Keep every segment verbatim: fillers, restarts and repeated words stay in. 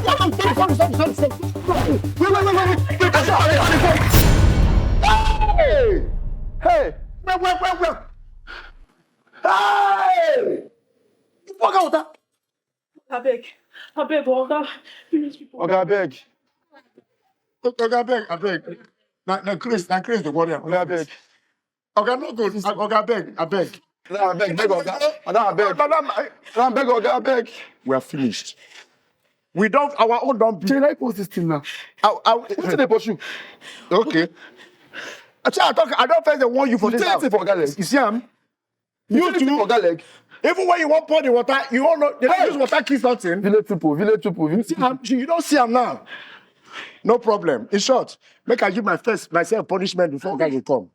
Sorry, sorry, sorry, sorry, sorry. Wait, wait, wait, wait, wait. Wait, I said, I said, I said, hey! Hey! Wait, wait, wait, wait. Hey! You fuck out, huh? Abeg, abeg, oga, please, people. Oga, abeg. Oga, abeg, abeg. Na, na Chris, na Chris dey worry am. Oga, abeg. Oga, no go. Oga, abeg, abeg. Madam, abeg, beg oga. Madam, abeg. Madam, I Madam, beg oga, abeg. We are finished. We don't, our own don't be. Shey na you post this thing now? I, I, wetin dey pursue? Okay. I say I talk, I don first dey warn you for this house. You see am? You too. Even when you wan pour the water, you wan know, they don use water kill something. Village people, village people. You see am, you don see am now. No problem. In short, make I give my first, myself punishment before oga go come.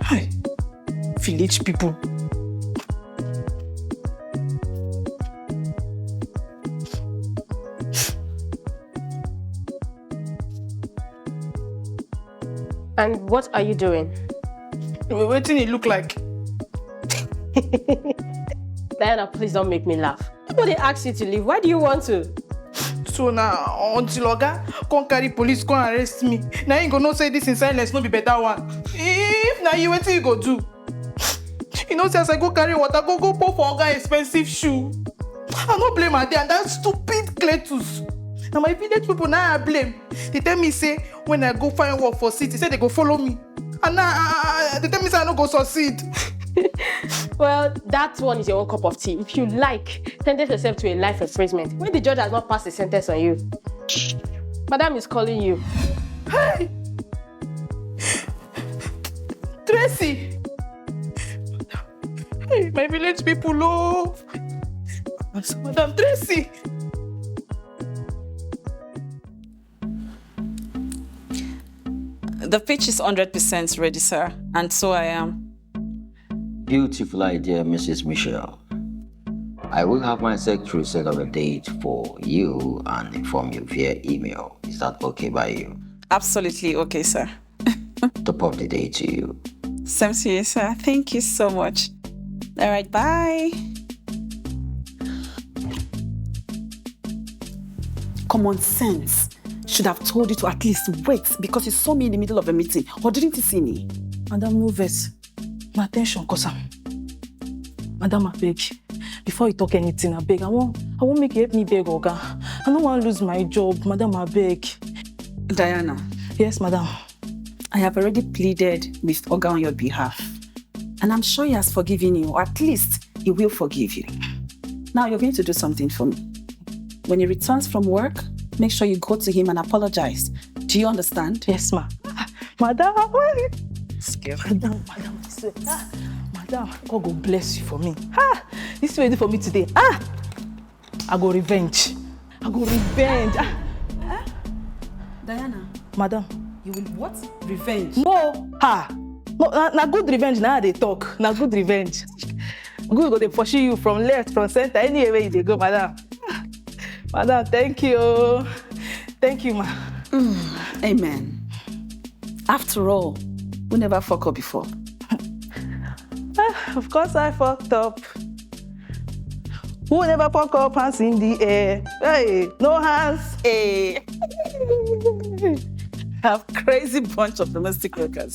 Hi, village people. And what are you doing? Wait, wetin e look like? Diana, please don't make me laugh. Nobody asked you to leave. Why do you want to? So now, until oga come carry police, come arrest me, now you go know say this in silence no be better one. If na you, wetin you go do? You know say as I go carry water, go, go pour for oga expensive shoe. I no blame Ade and that stupid Cletus. Na my village people na I blame. They tell me say when I go find work for city, say they go follow me. And now, uh, they tell me say I no go succeed. Well, that one is your own cup of tea. If you like, sentence yourself to a life imprisonment when the judge has not passed a sentence on you. Madam is calling you. Hey! Tracy! Hey, my village people, oh! Madam Tracy! The pitch is hundred percent ready, sir, and so I am. Beautiful idea, Missus Michelle. I will have my secretary set up a date for you and inform you via email. Is that okay by you? Absolutely okay, sir. Top of the day to you. Same to you, sir. Thank you so much. All right, bye. Common sense should have told you to at least wait because you saw me in the middle of a meeting. Or didn't you see me? Madam, no vex. Na tension cause am. Madam, abeg, before you talk anything, abeg, I wan, I wan make you help me beg oga. I no wan lose my job, madam, abeg. Diana. Yes, madam. I have already pleaded with oga on your behalf. And I'm sure he has forgiven you, or at least he will forgive you. Now you're going to do something for me. When he returns from work, make sure you go to him and apologize. Do you understand? Yes, ma. Ah, madam, why? Madam, madam, I swear. Ah, madam, God go bless you for me. Ah, this way you do for me today. Ah, I go revenge. I go revenge. Ah. Diana. Madam. You will what? Revenge? No. Ha. No, na, na good revenge na I dey talk. Na good revenge. Good go dey pursue you from left, from center, anywhere where you dey go, madam. Madam, thank you. Thank you, ma. Mm, amen. After all, we never fuck up before. Ah, of course I fucked up. Who never fuck up hands in the air? Hey, no hands. Hey. Have crazy bunch of domestic workers.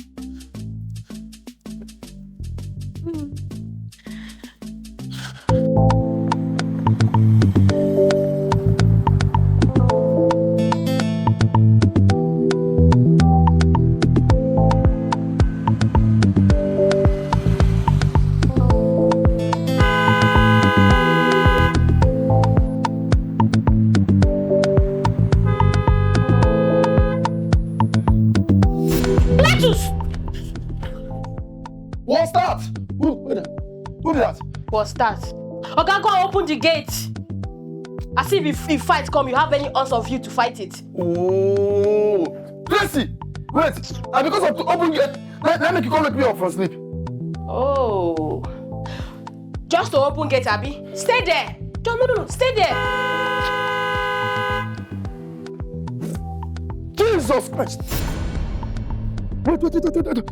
start. Oga, go and open the gate. As if, if, if fight come, you have any ounce of you to fight it. Oh, Tracy, wait. And because of the open gate, let, let me come wake me up from sleep. Oh. Just to open gate, Abby. Stay there. No, no, no, no. Stay there. Jesus Christ. Wait, wait, wait, wait, wait.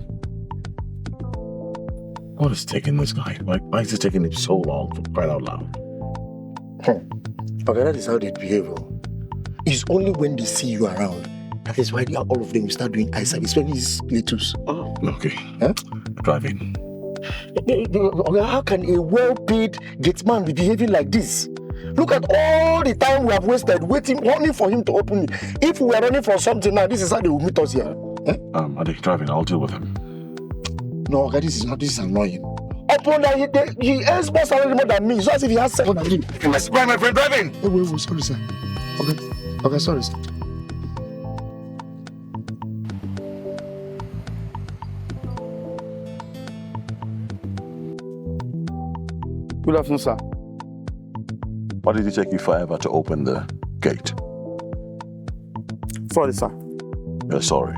What is taking this guy? Why, why is it taking him so long, for crying out loud? Okay, that is how they behave. Oh. It's only when they see you around. That is why they are, all of them will start doing eye service, especially these littles. Oh, okay. Huh? Driving. How can a well-paid gate man be behaving like this? Look at all the time we have wasted waiting, running for him to open it. If we are running for something now, this is how they will meet us here. Eh? Um, are they driving? I'll deal with him. No, okay, this is not, this is annoying. Upon that, he, they, he earns more salary more than me. It's not as if he has seven and three. You must buy my friend driving. Oh, wait, wait, sorry, sir. Okay, okay, sorry, sir. Good afternoon, sir. Why did it take you forever to open the gate? Sorry, sir. You're sorry.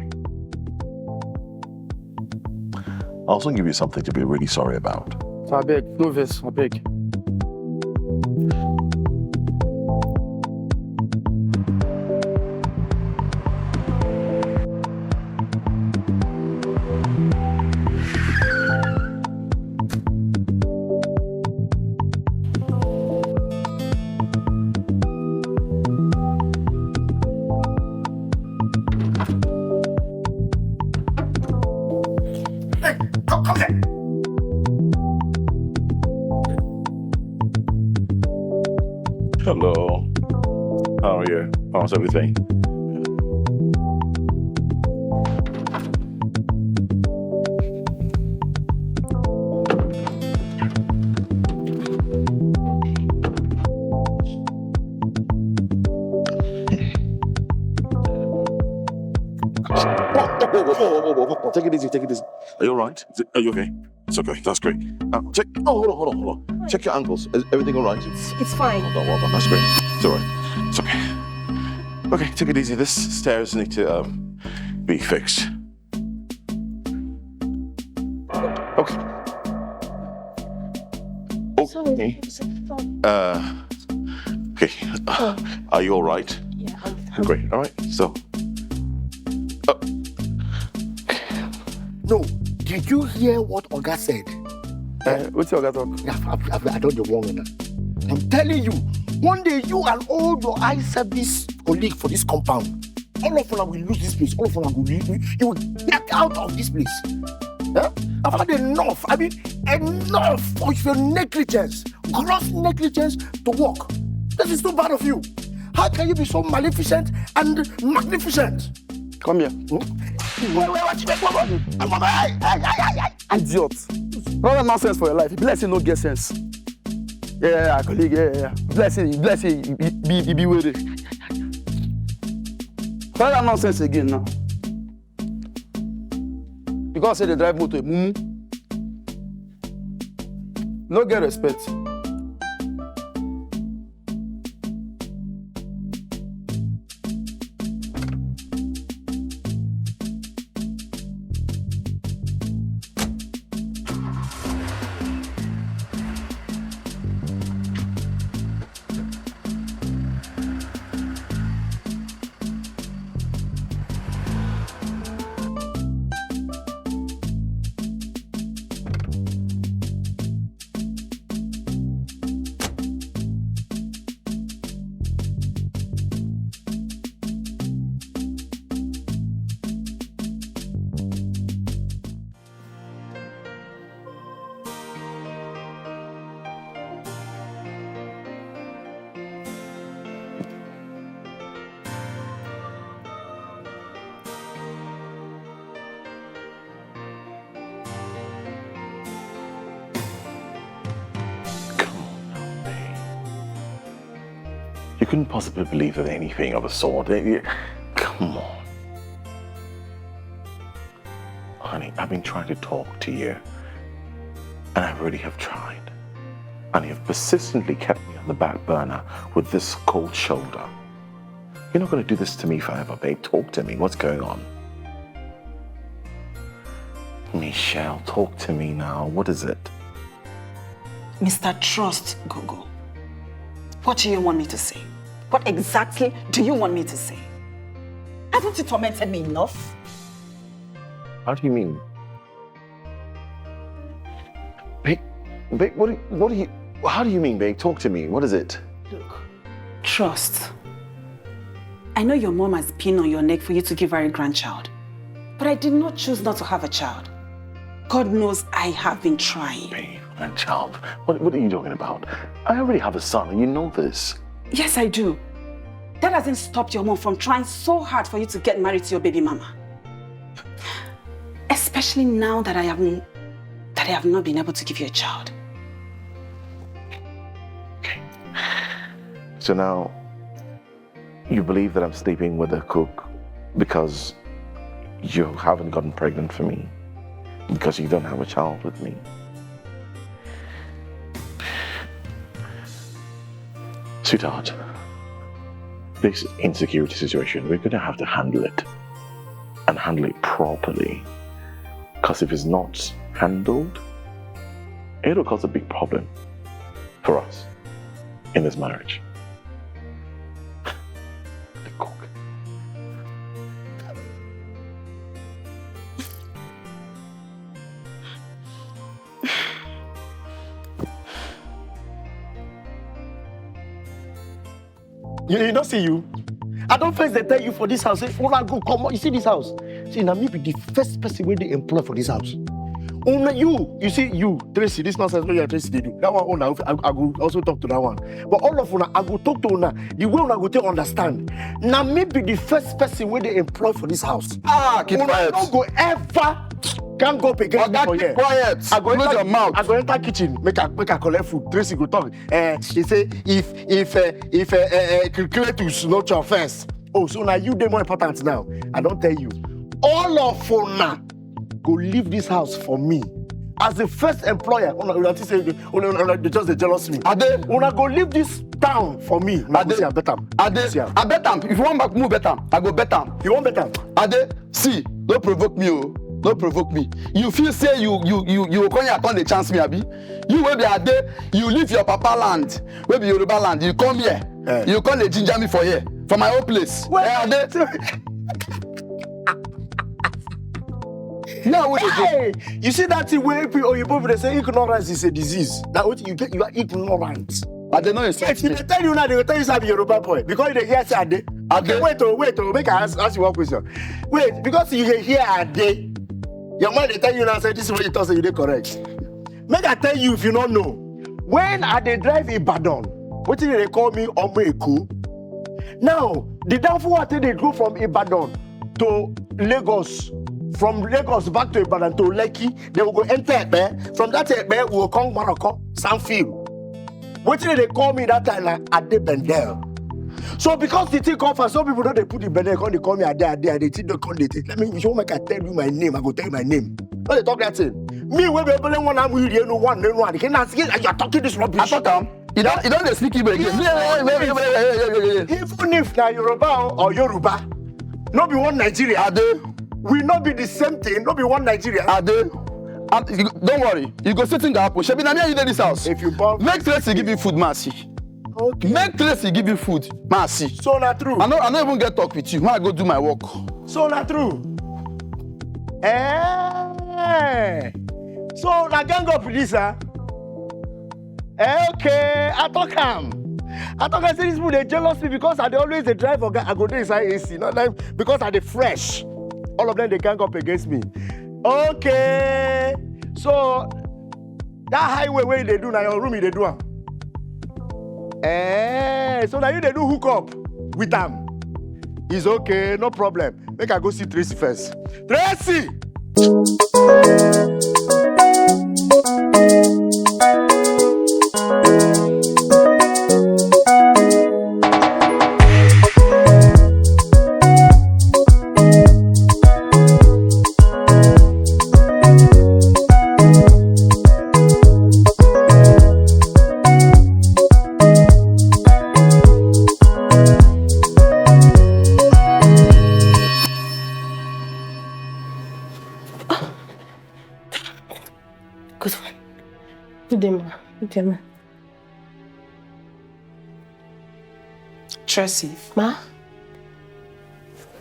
I'll soon give you something to be really sorry about. So I beg, no verse, I beg. Hello. How are you? How's everything? Take it easy, take it easy. Are you all right? Are you okay? It's okay. That's great. Uh, check. Oh, hold on, hold on, hold on. Check your ankles. Is everything all right? It's, it's fine. Hold on, hold on. That's great. It's all right. It's okay. Okay, take it easy. This stairs need to um, be fixed. Okay. Okay. Uh, okay. Uh, are you all right? Yeah, I'm fine. Great. All right. So. No, did you hear what Oga said? Uh, what's your Oga talk? I, I, I don't know. I'm telling you, one day you and all your eye service colleague for this compound, all of them will lose this place. All of them will leave. You will get out of this place. Huh? I've had enough. I mean, enough of your negligence, gross negligence to work. This is too bad of you. How can you be so maleficent and magnificent? Come here. Wait, wait, wait, wait, wait, wait. Idiot. Rather nonsense for your life. Blessing no get sense. Yeah, yeah, yeah, colleague, yeah, yeah. Blessing, blessing, be, be, be waiting. Rather nonsense again now. Because say they drive motor, mumu. No get respect. You couldn't possibly believe that anything of the sort. Eh, eh, come on. Honey, I've been trying to talk to you. And I really have tried. And you've persistently kept me on the back burner with this cold shoulder. You're not going to do this to me forever, babe. Talk to me. What's going on? Michelle, talk to me now. What is it? Mister Trust Gogo, what do you want me to say? What exactly do you want me to say? Haven't you tormented me enough? How do you mean? Babe, babe, what do you, what do you, how do you mean, babe? Talk to me. What is it? Look, Trust. I know your mom has been on your neck for you to give her a grandchild. But I did not choose not to have a child. God knows I have been trying. Babe, grandchild. What, what are you talking about? I already have a son, and you know this. Yes, I do. That hasn't stopped your mom from trying so hard for you to get married to your baby mama. Especially now that I haven't, that I have not been able to give you a child. Okay. So now, you believe that I'm sleeping with a cook because you haven't gotten pregnant for me, because you don't have a child with me. Sweetheart, this insecurity situation, we're going to have to handle it, and handle it properly. Because if it's not handled, it'll cause a big problem for us in this marriage. The cook. You, you don't see you. I don't first dey tell you for this house. Say, Ola, go come. You see this house? See, now me be the first person wey dey employ for this house. Una, you, you see, you, Tracy, this nonsense wey you and Tracy dey do. That one, una, I, I go also talk to that one. But all of una, I go talk to una. The way una go take understand. Now me be the first person wey dey employ for this house. Ah, keep Una quiet. No go ever gang up against me Oga, for keep here. Quiet. I go Close enter, your mouth. I go enter kitchen, make I make I collect food. Tracy go talk. Eh, he say if if uh, if uh, uh, uh, Cletus no chop first. Oh, so now you dey more important now. I don't tell you. All of una go leave this house for me. As the first employer, una, una think say una, una, una, they just dey jealous me. Ade. Una go leave this town for me. Una go Ade. See, I bet am. Ade, See am. I bet am. If you want back, move bet am. I go bet am. You want bet am? Ade, see, no provoke me, oh. No provoke me. You feel say you you you you come here come dey chance me, abi? You wey be Ade, you leave your papa land, wey be Yoruba land, you come here. Eh. You come dey ginger me for here, for my own place. Well, Eh, Ade. Now we dey go. Hey, you see that thing where people, Oyibo people dey say ignorance is a disease. That what you get, you are ignorant. Ade, no insult If you me. Dey tell you now, they will tell you say I be Yoruba boy because you dey hear say Ade. Ade. Okay, wait, oh, wait, oh, make I ask, ask you one question. Wait, because you dey hear Ade, your mind dey tell you now say this is what you talk say you dey correct. Make I tell you if you no know. When I dey drive Ibadan, wetin dey call me Omo Eko? Now, the downfall I take dey go from Ibadan to Lagos, from Lagos back to Ibadan to Lekki, they will go enter Epe. From that Epe, we will come Maroko, Sandfield. Wetin dey call me that time na Ade Bendel. So because the thing come fast, some people don dey put the Bendel, come dey call me Ade, Ade, Ade. Thing don come dey take. Let me, if you want make I tell you my name, I go tell you my name. No dey talk that thing. Me wey be only one, I'm really no one, no one. Can I say you are talking this rubbish? I talk am. You don you don dey speak Igbo again. Yeah, yeah, yeah, yeah, yeah, yeah, yeah, yeah. Even if na Yoruba or, or Yoruba, no be one Nigeria. Ade, We no be the same thing, no be one Nigeria. Ade, and you, don't worry. You go see thing go happen. Shebi na me and you dey this house. If you born, Make Tracy give you food, Mercy. Okay. Make Tracy give you food, Mercy. So na true. I no I no even get talk with you. Make I go do my work. So na true. Eh. So na gang up this, ah. Eh, okay, I talk am. I talk am say this people dey jealous me because I dey always dey drive oga, I go dey inside A C. Not like because I dey fresh. All of them dey gang up against me. Okay. So that highway wey you dey do na your room you dey do am. Eh, so na you dey do hook up with am. It's okay, no problem. Make I go see Tracy first. Tracy! Okay, ma. Tracy, Ma?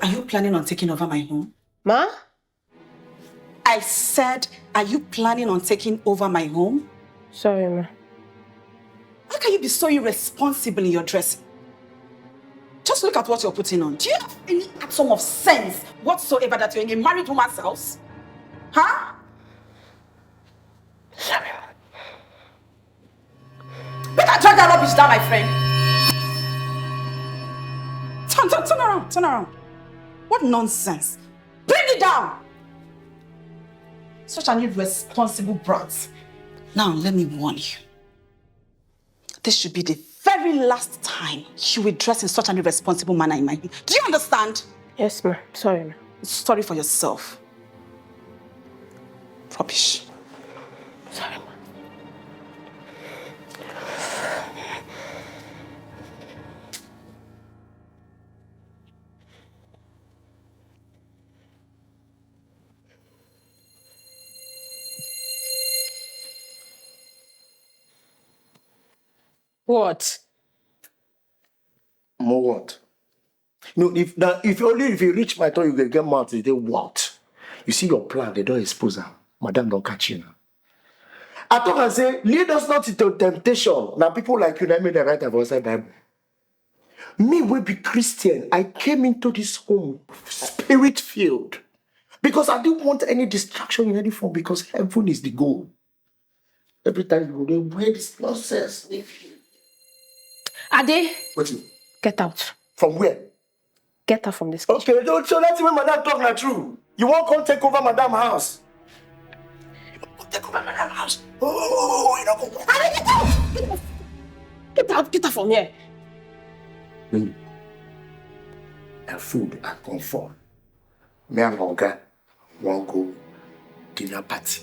Are you planning on taking over my home? Ma? I said, are you planning on taking over my home? Sorry, ma. How can you be so irresponsible in your dressing? Just look at what you're putting on. Do you have any atom of sense whatsoever that you're in a married woman's house? Huh? Sorry, ma. Better drag that rubbish down, my friend. Turn, turn, turn around, turn around. What nonsense. Bring it down. Such an irresponsible brat. Now, let me warn you. This should be the very last time you will dress in such an irresponsible manner in my home. Do you understand? Yes, ma. Sorry, ma. Sorry for yourself. Rubbish. Sorry, ma. What? More what? No, if now if only if you reach my turn, you can get mouth to say what? You see your plan, they don't expose her. Madam don't catch you now. I talk and say, lead us not into temptation. Now people like you, let me the right of outside Bible. Me will be Christian. I came into this home spirit filled because I didn't want any distraction in any form because heaven is the goal. Every time you go there, where this nonsense? Ade, What you? Get out. From where? Get out from this. Okay, so, so that's when madam talk na true. You won't come take over madam house. You won't come take over madam house. Oh, you know, go. Get out! Get out! Get out from here! And food I come for. Me and my oga wan go dinner party.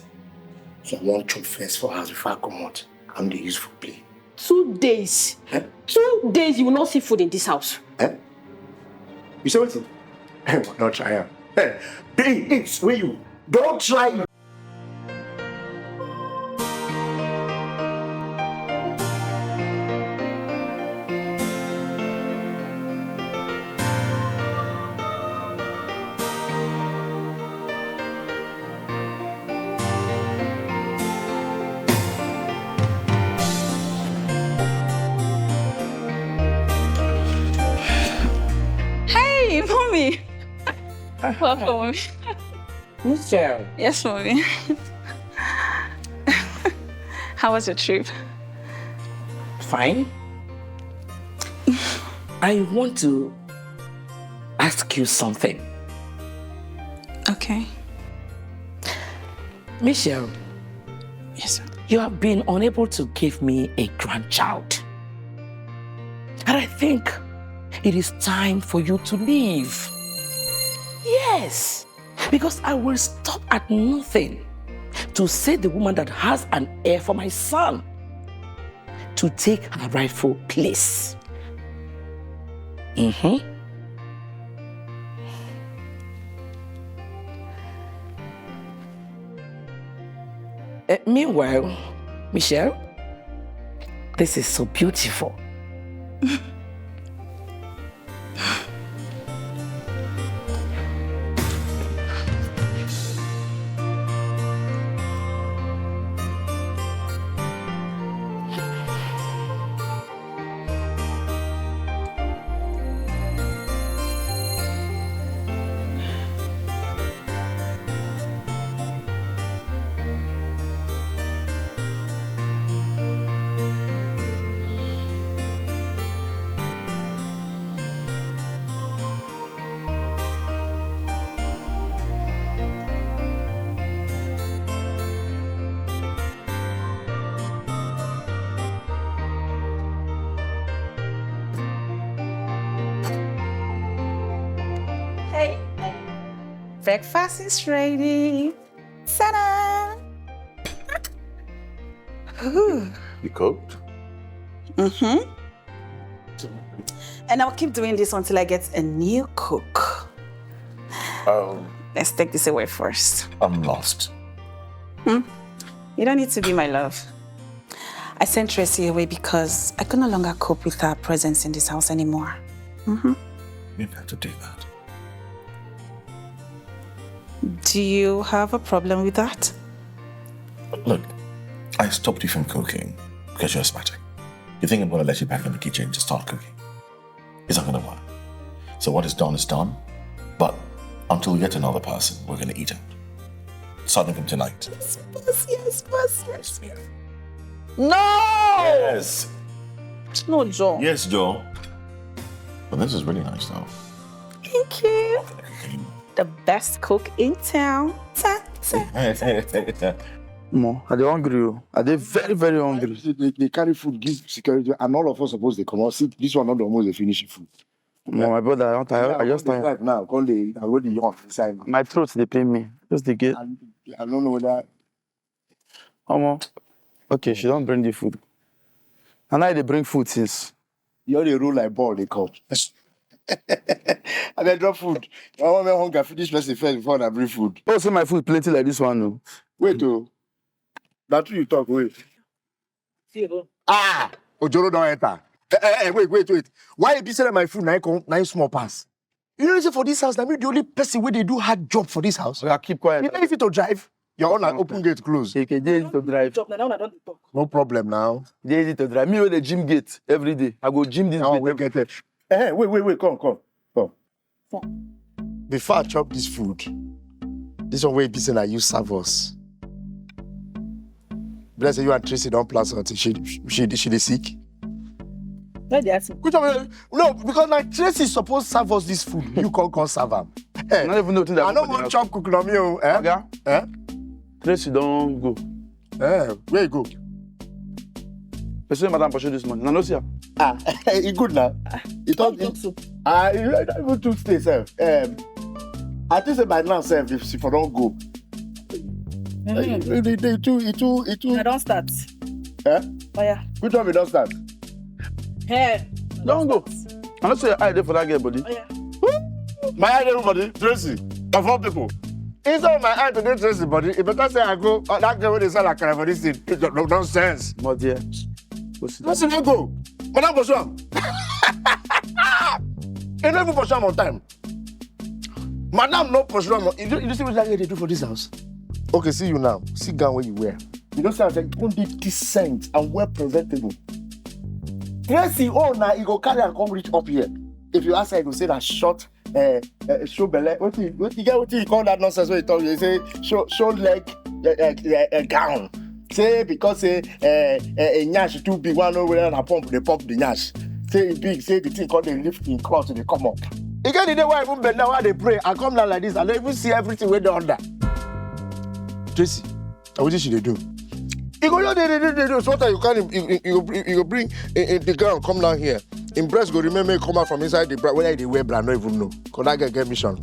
So I wan chop first for house before I comot. I no dey use for play. Two days. Eh? Two days you will not see food in this house. Eh? You say wetin? Don't try am. Eh, be it wey you don try. Hey, mommy. Welcome, mommy. Michelle. Yes, mommy. How was your trip? Fine. I want to ask you something. Okay. Michelle, Yes, sir. You have been unable to give me a grandchild. And I think it is time for you to leave. Yes, because I will stop at nothing to see the woman that has an heir for my son to take her rightful place. Mm-hmm. Uh, meanwhile, Michelle, this is so beautiful. Hey, breakfast is ready. Ta-da! You cooked? Mm-hmm. And I'll keep doing this until I get a new cook. Um, Let's take this away first. I'm lost. Hmm? You don't need to be my love. I sent Tracy away because I could no longer cope with her presence in this house anymore. Mm-hmm. You didn't have to do that. Do you have a problem with that? Look, I stopped you from cooking because you're sweating. You think I'm going to let you back in the kitchen to start cooking? It's not going to work. So what is done is done. But until we get another person, we're going to eat out. Starting from tonight. Yes, boss, yes, boss, yes. Yes. No, Joe. Yes, Joe. But this is really nice, though. Thank you. The best cook in town. Ta, ta. Mo, I dey hungry o. I dey very, very hungry. They, they, they carry food, give security, and all of us suppose they come out. See, this one not almost they finish food. Mo, my brother, I, don't, I, I just the tired. Right now, come they, I already yawn inside. My throat dey pain me. Just dey get. I, I don't know whether Omo. Okay, she don't bring the food. And I dey bring food since. You dey roll like ball, they come. I been drop food. I want my hunger finish person first before I bring food. Oh, say my food plenty like this one, no. Wait, oh. That's what you talk, wait. Ah, Ojoro don't enter. Eh, eh, eh, wait, wait, wait. Why you be selling my food now? You come, now you small pass. You know, say for this house, now me the only person where they do hard job for this house. Oya, keep quiet. You know, if you to drive, your own open gate close. Okay, dey easy to drive. Job now, now I don't talk. No problem now. Dey easy to drive. Me with the gym gate every day. I go gym this Now gate. we get it. Eh, wait, wait, wait, come, come, come. Before I chop this food, this one way be say na you serve us. Bless you and Tracy don't plan something. She she she dey sick. Why they ask me? Good job. No, because like Tracy supposed serve us this food. You can't come serve am. I don't even know thing that I go don't for want the chop cook no me o. Eh? Oga, Eh? Tracy don't go. Eh? Where you go? Person madam pursue this morning. I no see her. Ah, e good now. You Don't talk. talk so. Ah, you don't even two stay sef. Um, I think say by now sef, if she for don't go. Mhm. It, it, it too, it too, it too. I don't start. Eh? Oh yeah. Good job, you don't start. Hey. Don't go. I no see your eye dey for that girl body. Oh yeah. My eye, everybody, Tracy, of all people. Inside my eye today, Tracy body. It better say I go. Uh, that girl with the sell akara for this thing. It don't- no- Nonsense. But dear, go sit down. Tracy no go. Madam pursue am. You no even pursue am on time. Madam no pursue am. You, you see what that girl dey do for this house? Okay, see you now. See gown where you wear. You know say I say come dey decent and well presentable. Tracy own na e go carry am come reach up here. If you ask her, you go say na short, uh, uh, show belle. Wetin wetin you get wetin you call that nonsense wey you talk? You say show show leg, uh, uh, uh, uh, gown. Say because say uh, uh, a nyash too big, one know whether na pump dey pump the nyash. Say e big, say the thing come dey lift in cloth dey come up. E get the day wey I even bend down, I dey pray. I come down like this, I no even see everything wey dey under. Tracy, na wetin she dey do? E go just dey dey dey dey do. Sometimes you carry you you you go bring you go bring eh, eh, the ground come down here. Im breast go remain make e come out from inside the bra whether e dey wear bra, no even know. Cause that girl get mission.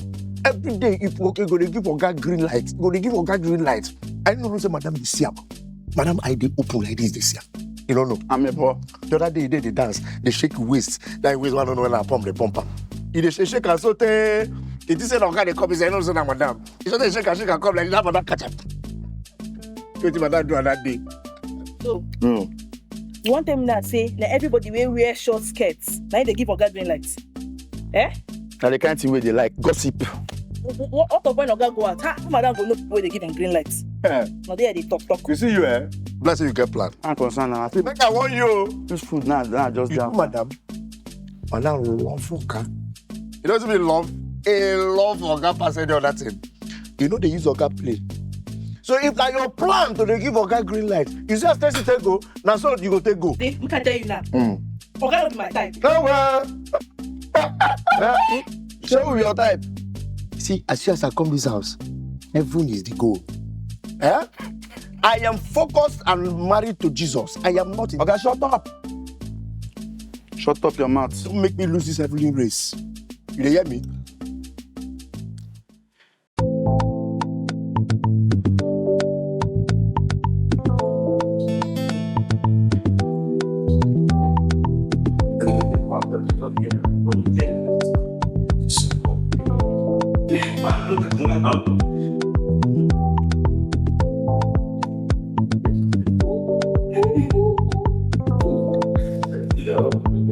Every day if okay go dey give oga green light, go dey give oga green light. I no know say madam dey see am. Madam eye dey open like this dey see am. You don't know. I'm a boy. The other day you dey dey dance, dey shake your waist. That waist one no know when I pump dey pump am. You dey shake shake am so tey. You think say na oga dey come inside, you no know say na madam. You just dey shake am shake am come like that madam catch am. Wetin madam do on that day? So No. you want tell me now say na everybody wey wear short skirts na im dey give oga green light? Eh? Na the kind thing wey dey like gossip. What of when oga go out? How madam go know people wey dey give am green light? Eh, Na there dey talk talk. You see you eh? Bless you get plan. I'm concerned now. I think Make I warn you. this food now, now just You down. Madam. Madam love oga. You know wetin be love? A love for oga pass any other thing. You know they use oga play. So if na your plan to dey give oga green light, you see as Tracy take go, na so you go take go. See, make I tell you now. Mm. Oga no be my type. No well. Show me your type. See, as soon as I come this house, heaven is the goal. Eh? I am focused and married to Jesus. I am not in. Oga, shut up. Shut up your mouth. Don't make me lose this heavenly race. You dey hear me?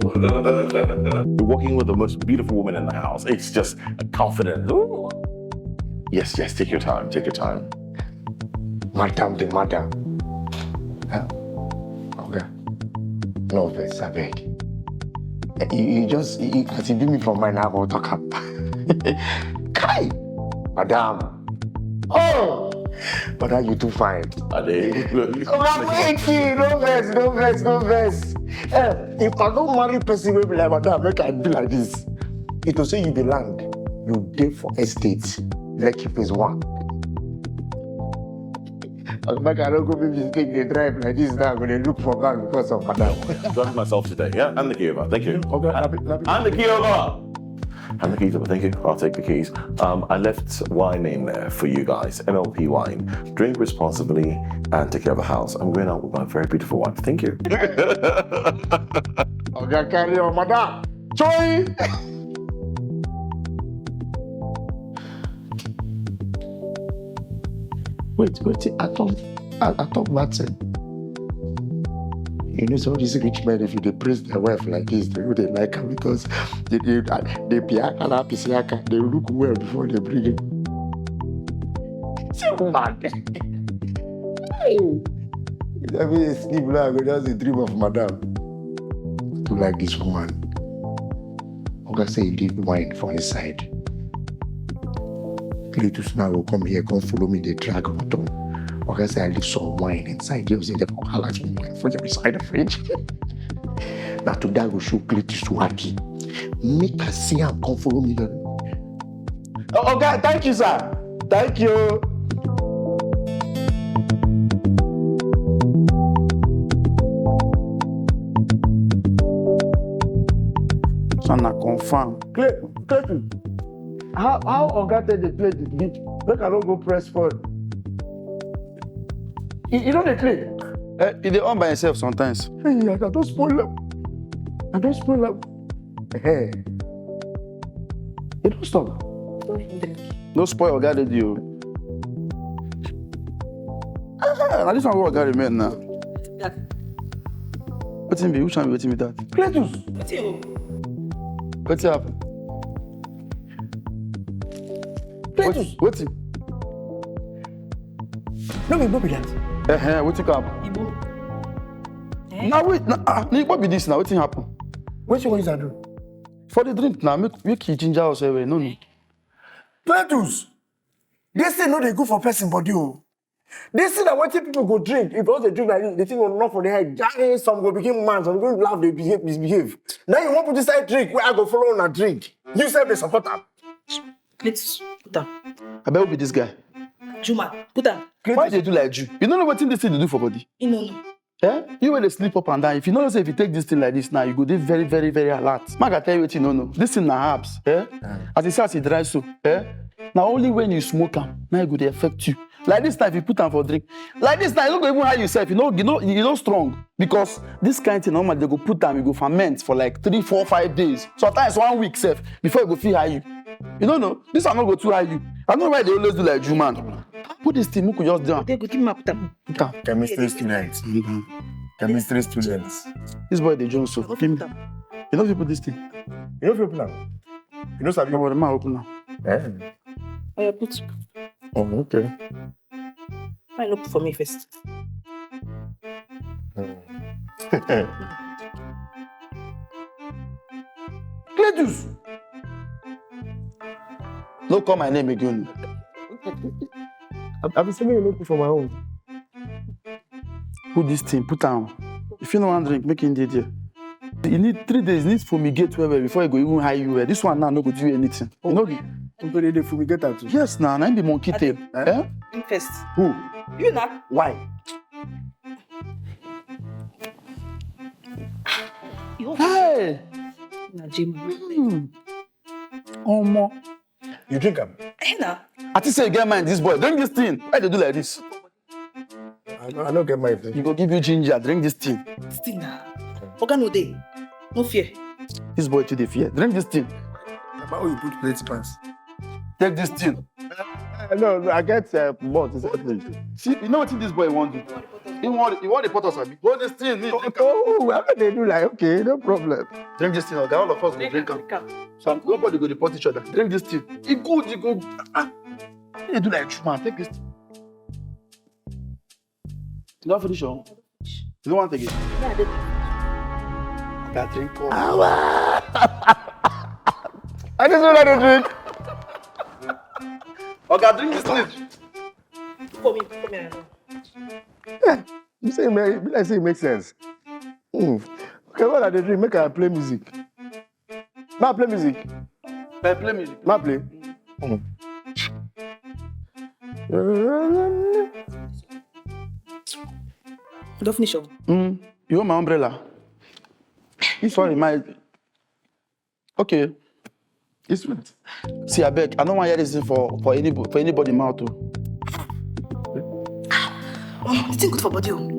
You're walking with the most beautiful woman in the house. It's just a confident. Ooh. Yes, yes, take your time, take your time. Madam, the madam. Huh? Okay. No vex, abeg. Eh, You, you just, you, as you do me for mine, I go talk am. Kai! Madam. Oh! But now you too fine. I dey. Oga, thank you. No vex, no vex, no vex. Eh, if I don't marry person wey be like madam, make I be like this. It will say you be land. You dey for estate. Lekki phase one. Make I no go make mistake dey drive like this now, go dey look for car because of madam. Driving myself today, yeah? And the key over. Thank you. Okay, happy, happy. And the key over. And the keys over. Thank you. I'll take the keys. Um, I left wine in there for you guys. M L P wine. Drink responsibly and take care of the house. I'm going out with my very beautiful wife. Thank you. Oga, carry on, madam. Choi! Wait, wait, I talk, I, I talk bad thing. You know, some of these rich men, if you dey praise their wife like this, they, they like her because they, they, they be akala, pisiaka, they look well before they bring it. So mad. Hey. I mean, sleep now, I go just dey dream of madam. To like this woman. Oga say he leave wine for inside. Cletus now go come here, come follow me, dey drag motor. Oga say I leave some wine inside. You say they come holla some wine for your side of fridge. Now today I go show Cletus wacky. Make I see am come follow me. Oh, okay, thank you, sir. Thank you. So na confirm. Cletus, how how oga take dey play the beat? Make I no go press phone. E e no dey play. Eh, e dey on by itself sometimes. Hey, I don spoil am. I don spoil am. Hey. E don stop. No spoil oga radio. Ah, na this one wey oga remain now. Wetin be? Which one be wetin be that? Cletus. Wetin happen? Cletus. Wetin? No be, no be that. Eh, eh, wetin come happen? Igbo. Eh? Na wait, na, ah, na Igbo be this now. Wetin happen? Wetin you wan use am do? For the drink now, make, make you ginger us well well. No, no. Cletus, this thing no dey good for person body o. This thing na wetin people go drink. If you dey drink like this, the thing go knock for the head. Jare, some go begin mad, some go begin laugh, dey behave, misbehave. Now you wan put inside drink wey I go follow una drink. You sef dey support am. Cletus, put am. Abeg, who be this guy? Juma, put am. Why you dey do like Jew? You no know wetin this thing dey do for body? You no know. Eh? You wey dey sleep up and down, if you no know say if you take this thing like this now, you go dey very, very, very alert. Make I tell you wetin you no know. This thing na herbs. Eh? As e say, as e dry so, eh? Na only when you smoke am, na e go dey affect you. Like this now, if you put am for drink, like this now, you no go even high yourself. You no, you no, you no strong because this kind thing normally they go put am, e go ferment for like three, four, five days. Sometimes one week sef before e go fit high you. You no know. This one no go too high you. I no know why they always do like Jew man. Put this thing, make we just do am. They go give me put am. Put am. Chemistry student. Calm down. Chemistry student. This boy dey jones so. Go put am. You no fit put this thing. You no fit put am. You no sabi. No worry, ma open am. Eh. Oya, put. Oh, okay. Why you no put for me first? Hmm. Cletus! No call my name again. I, I be say make you no put for my own. Put this thing, put am. If you no wan drink, make him dey there. You need three days, you need fumigate well well before you go even high you well. This one now no go do you anything. You know the People dey dey fumigate am too. Yes, now, na him be monkey tail. Eh? Drink first. Who? You na. Why? You Hey! Na Jim. Hmm. Omo. You drink am? Eh, na. I think say you get mind, this boy. Drink this thing. Why they do like this? I no, I no get mind. You go give you ginger. Drink this thing. This thing na. Oga no dey. No fear. This boy too dey fear. Drink this thing. About you put plenty pants. Take this thing. Eh, no, no, I get, uh, malt inside, please. See, you know what this boy want do? You want, you want to report us, abi? Hold this thing, me, drink am. Oh, I mean, they do like, okay, no problem. Drink this thing, okay? All of us go drink am. So nobody go report each other. Drink this thing. E good, e go. Ah, you do like true man. Take this thing. You don't finish your own. You don't want again? Yeah, I did. Oga, drink up. Awa! I just want to drink. Oga, drink this thing. For me, for me. Yeah, you say, man, be like say it makes sense. Hmm. Okay, what I dey drink? Make I play music. Ma play music. Play, play music. Ma play. Hmm. Don't finish up. Mm, you want my umbrella? Sorry, my. Okay. It's right. See, I beg. I don't want to hear this thing for for anybody for anybody mouth too. Oh, the thing good for body. Oh.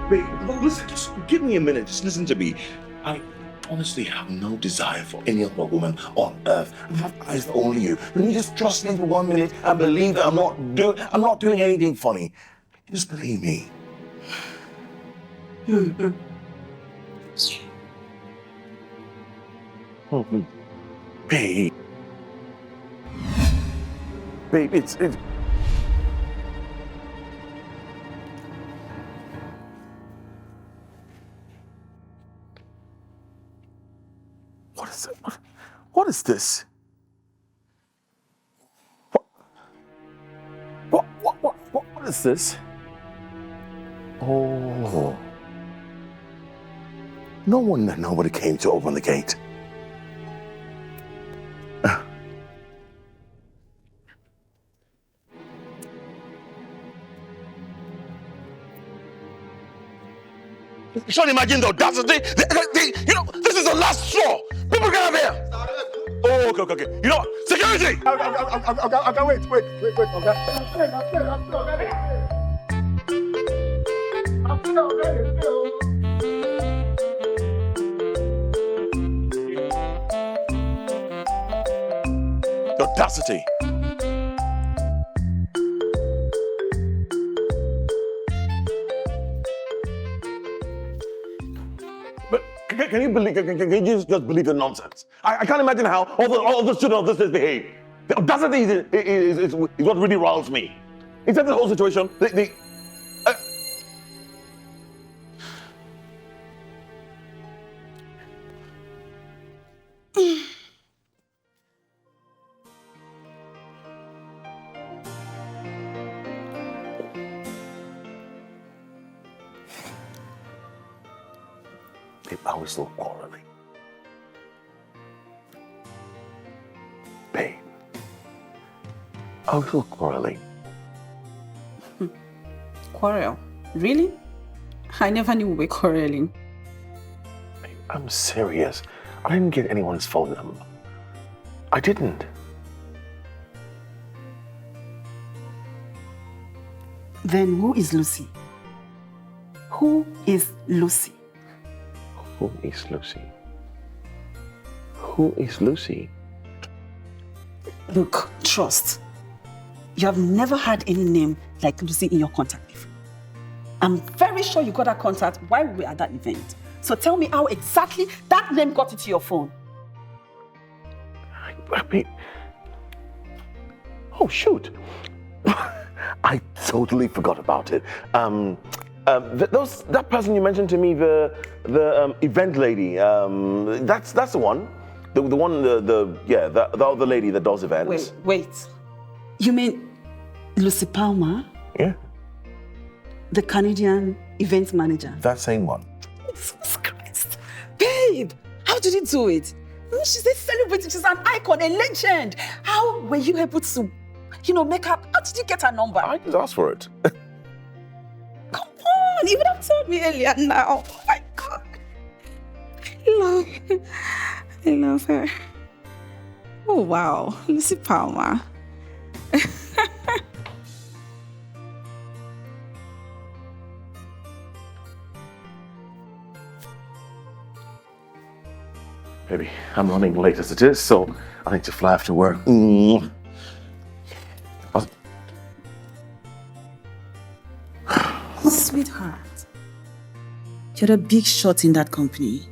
Wait, listen, just give me a minute. Just listen to me. I honestly have no desire for any other woman on earth. I have eyes for only you. Can you just trust me for one minute and believe that I'm not doing I'm not doing anything funny? Just believe me. Babe. Babe, it's it's What is it? What, what is this? What, what, what, what, what is this? Oh. No wonder nobody came to open the gate. You should imagine the audacity. The, the, the, you know, this is the last straw. People get up here. Oh, okay, okay, okay. You know, security. I, I, I, I, I, I, wait, wait, wait, wait, okay. The audacity. But can, can you believe? Can, can, can you just, just believe the nonsense? I, I can't imagine how all the all the students of this place behave. The audacity is, is, is, is what really riles me. Is that the whole situation? The, the, uh, Babe, are we still quarreling? Babe, are we still quarreling? Quarrel? Really? I never knew we were quarreling. Babe, I'm serious. I didn't get anyone's phone number. I didn't. Then who is Lucy? Who is Lucy? Who is Lucy? Who is Lucy? Look, Trust, you have never had any name like Lucy in your contact before. I'm very sure you got that contact while we were at that event. So tell me how exactly that name got into your phone. I mean, oh, shoot. I totally forgot about it. Um, Um, th- those that person you mentioned to me, the the um, event lady. Um, that's that's the one. The, the one, the, the yeah, the, the other lady that does events. Wait, wait. You mean Lucy Palmer? Yeah, The Canadian event manager? That same one. Jesus Christ. Babe, how did you do it? She's a celebrity, she's an icon, a legend. How were you able to, you know, make her? How did you get her number? I just asked for it. Come on, you would have told me earlier now. Oh my God. I love, I love her. Oh wow, Lucy Palmer. Baby, I'm running late as it is, so I need to fly after work. Mm. Sweetheart, you're a big shot in that company.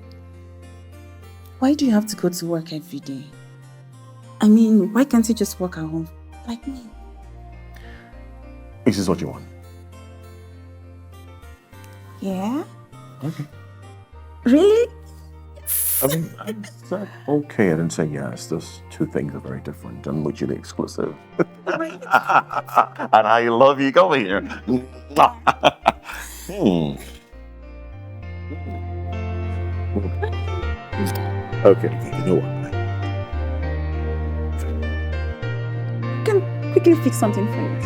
Why do you have to go to work every day? I mean, why can't you just work at home like me? This is what you want. Yeah? Okay. Really? I mean, I said okay. I didn't say yes. Those two things are very different and mutually exclusive. And I love you. Come here. Hmm. Okay, you know what? I can quickly fix something for you.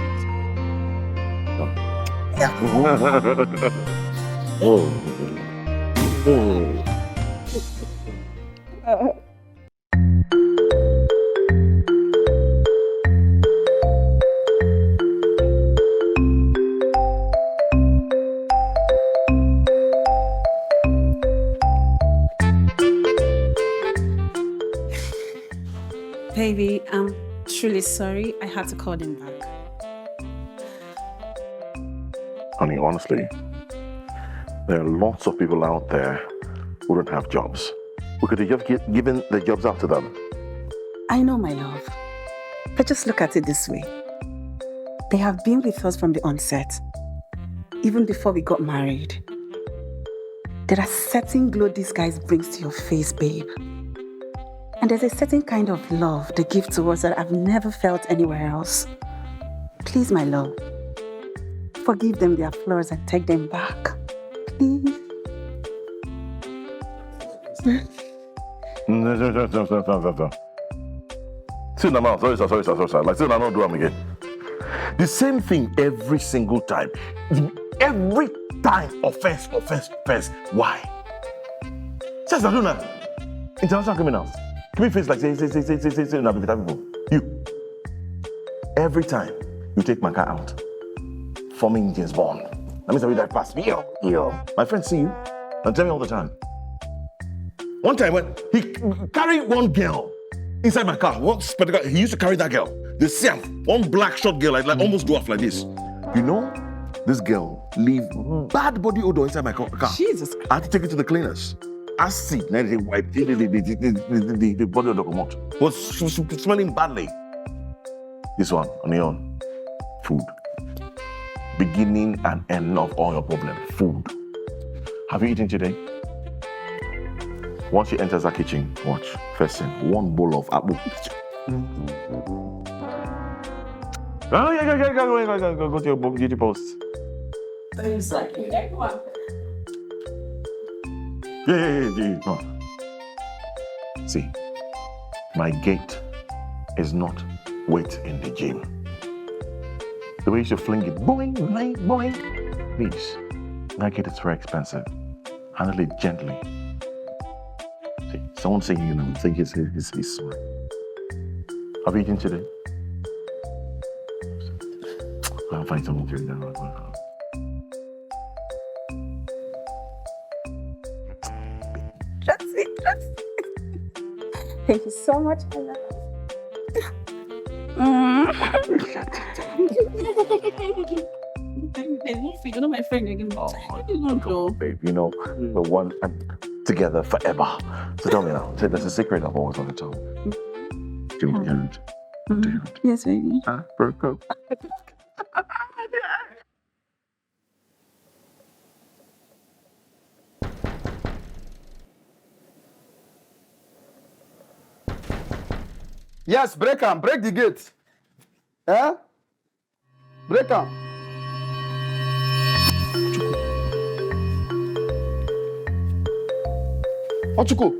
Oh. Oh. Baby, I'm truly sorry. I had to call them back. Honey, honestly, there are lots of people out there who don't have jobs. We could have just gi- given the jobs out to them. I know, my love. But just look at it this way. They have been with us from the onset, even before we got married. There are certain glow these guys brings to your face, babe. And there's a certain kind of love they give to us that I've never felt anywhere else. Please, my love, forgive them their flaws and take them back. Please. See, no, no, sorry, sir, sorry, sir, sorry, sir. Like, see, no, no, do am again. The same thing every single time. Every time, offense, offense, offense. Why? Since I do now, international criminals. Keep face like say, say, say, say, say, say, say, now be better people. You. Every time you take my car out, forming James Bond. That means I will drive past. Yo, yo. My friends see you and tell me all the time. One time when he carry one girl inside my car, one spectacle, he used to carry that girl. The same one black short girl, like, like almost go off like this. You know, this girl leave bad body odor inside my car. Jesus. I had to take it to the cleaners. Acid, now they wipe the, the, the, the, the, the, the body odor come out. Was s- s- smelling badly. This one on your own. Food. Beginning and end of all your problems. Food. Have you eaten today? Once she enters that kitchen, watch. First thing, one bowl of apple. Oh, yeah, go, go, go, go, go, go, go to your bo- beauty post. Exactly. Yeah, yeah, yeah, yeah, come on. See, my gate is not wait in the gym. The way you should fling it, boing, boing, boing. Please, that gate is very expensive. Handle it gently. See, someone saying, you know, think it's his, his, his. Have you eaten today? I'll find something to eat. Trust me, trust me. Thank you so much, my love. Mm. You're not my friend again. Oh, You don't come know. on, babe. You know, the one and together forever. So tell me now, tell us a secret I've always wanted to tell. Do you want to hear it? Do you want Yes, baby. to broke up? Yes, break am, break the gate. Eh? Break am. Ochuko.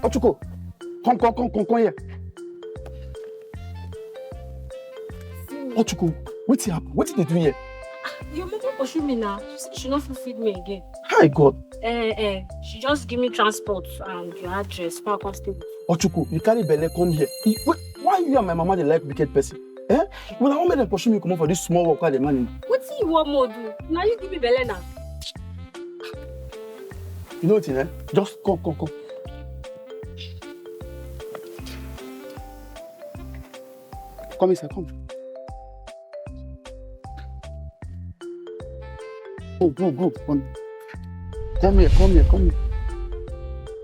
Ochuko, come, come, come, come, come here. Ochuko, wetin happen? Wetin dey do here? Your mama pursue me now. She say she no fit feed me again. Hi God. Eh, eh. She just give me transport and your address. Come, come stay with you. Ochuko, you carry belle come here. You, wait, why you and my mama dey like wicked person? Eh? Una wan make dem pursue me comot for this small work wey I dey manage. Wetin you wan make I do? Na you give me belle na. You know wetin, eh? Just come, come, come. Come inside, come. Go, go, go. Come, come here, come here, come here.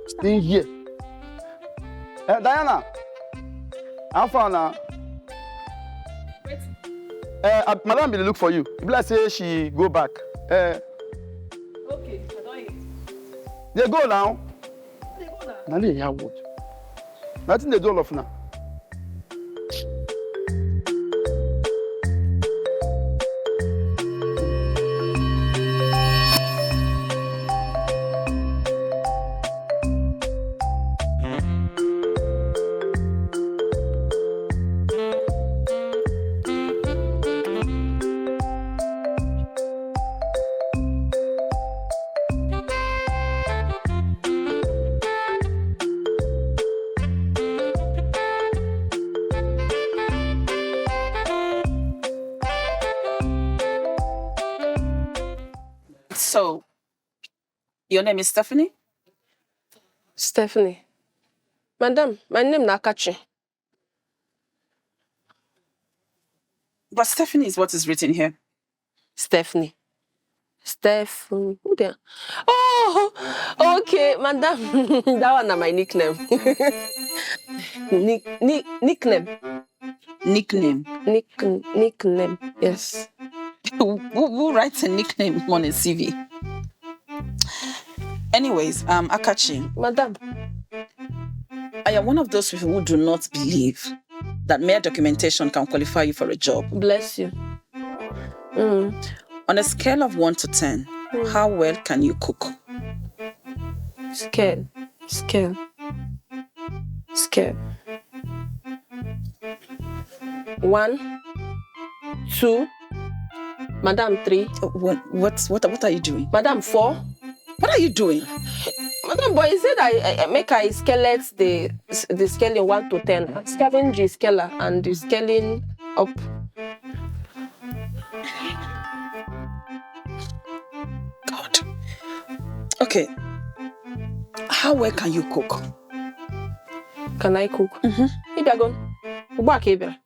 Stay here. Eh, Diana, how far now? Wetin? Eh, uh, madam bin dey look for you. E be like say she go back. Eh. Okay, I don hear. Dey go now. Dey go now. Na dey hear word. Nothing dey do all of una. So, your name is Stephanie? Stephanie. Madam, my name na Akachi. But Stephanie is what is written here. Stephanie. Stephanie. Who there? Oh, okay, madam. That one na my nickname. Nick, nick, nickname. Nickname. Nick, nickname. Yes. Who, who writes a nickname on a C V? Anyways, um, Akachi. Madam. I am one of those people who do not believe that mere documentation can qualify you for a job. Bless you. Mm. On a scale of one to ten, how well can you cook? Scale, scale, scale. One, two, madam, three. Uh, what, what, what, what are you doing? Madam, four. What are you doing? Madam, but he said I, I, I make I scale the, the scaling one to ten. I'm scaling the scaler and the scaling up. God. Okay. How well can you cook? Can I cook? Mm-hmm. Ị bịago? Ugbu a ka ị bịara.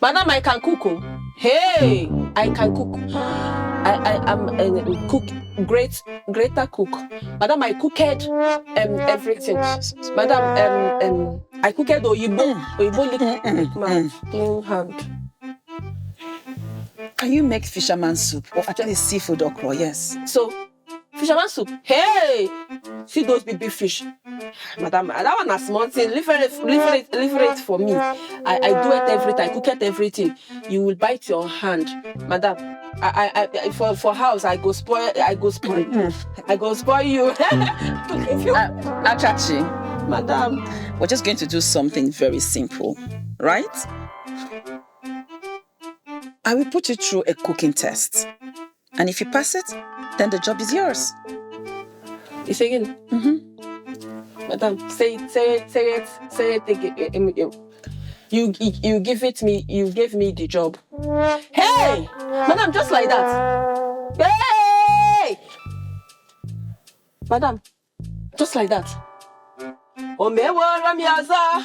Madam, I can cook. Oh. Hey, I can cook. I, I am a cook, great, greater cook. Madam, I cooked, um, everything. Madam, um, um, I cooked oyibo, oyibo lick, lick mouth, clean hand. Can you make fisherman soup or at least seafood okra? Yes. So, fisherman soup. Hey! See those big, big fish. Madam, that one na small thing. Leave it, leave it, leave it for me. I, I do it everything. I cook it everything. You will bite your hand. Madam, I, I, I, for, for house, I go spoil, I go spoil you. I go spoil you. If you Uh, Akachi, madam. We're just going to do something very simple, right? I will put you through a cooking test. And if you pass it, then the job is yours. You say again? Mm-hmm. Madam, say it, say it, say it, say it again. Em, em, em. You, you, you give it me, you gave me the job. Hey! Madam, just like that. Hey! Madam, just like that. O meworo m ya ọzọ.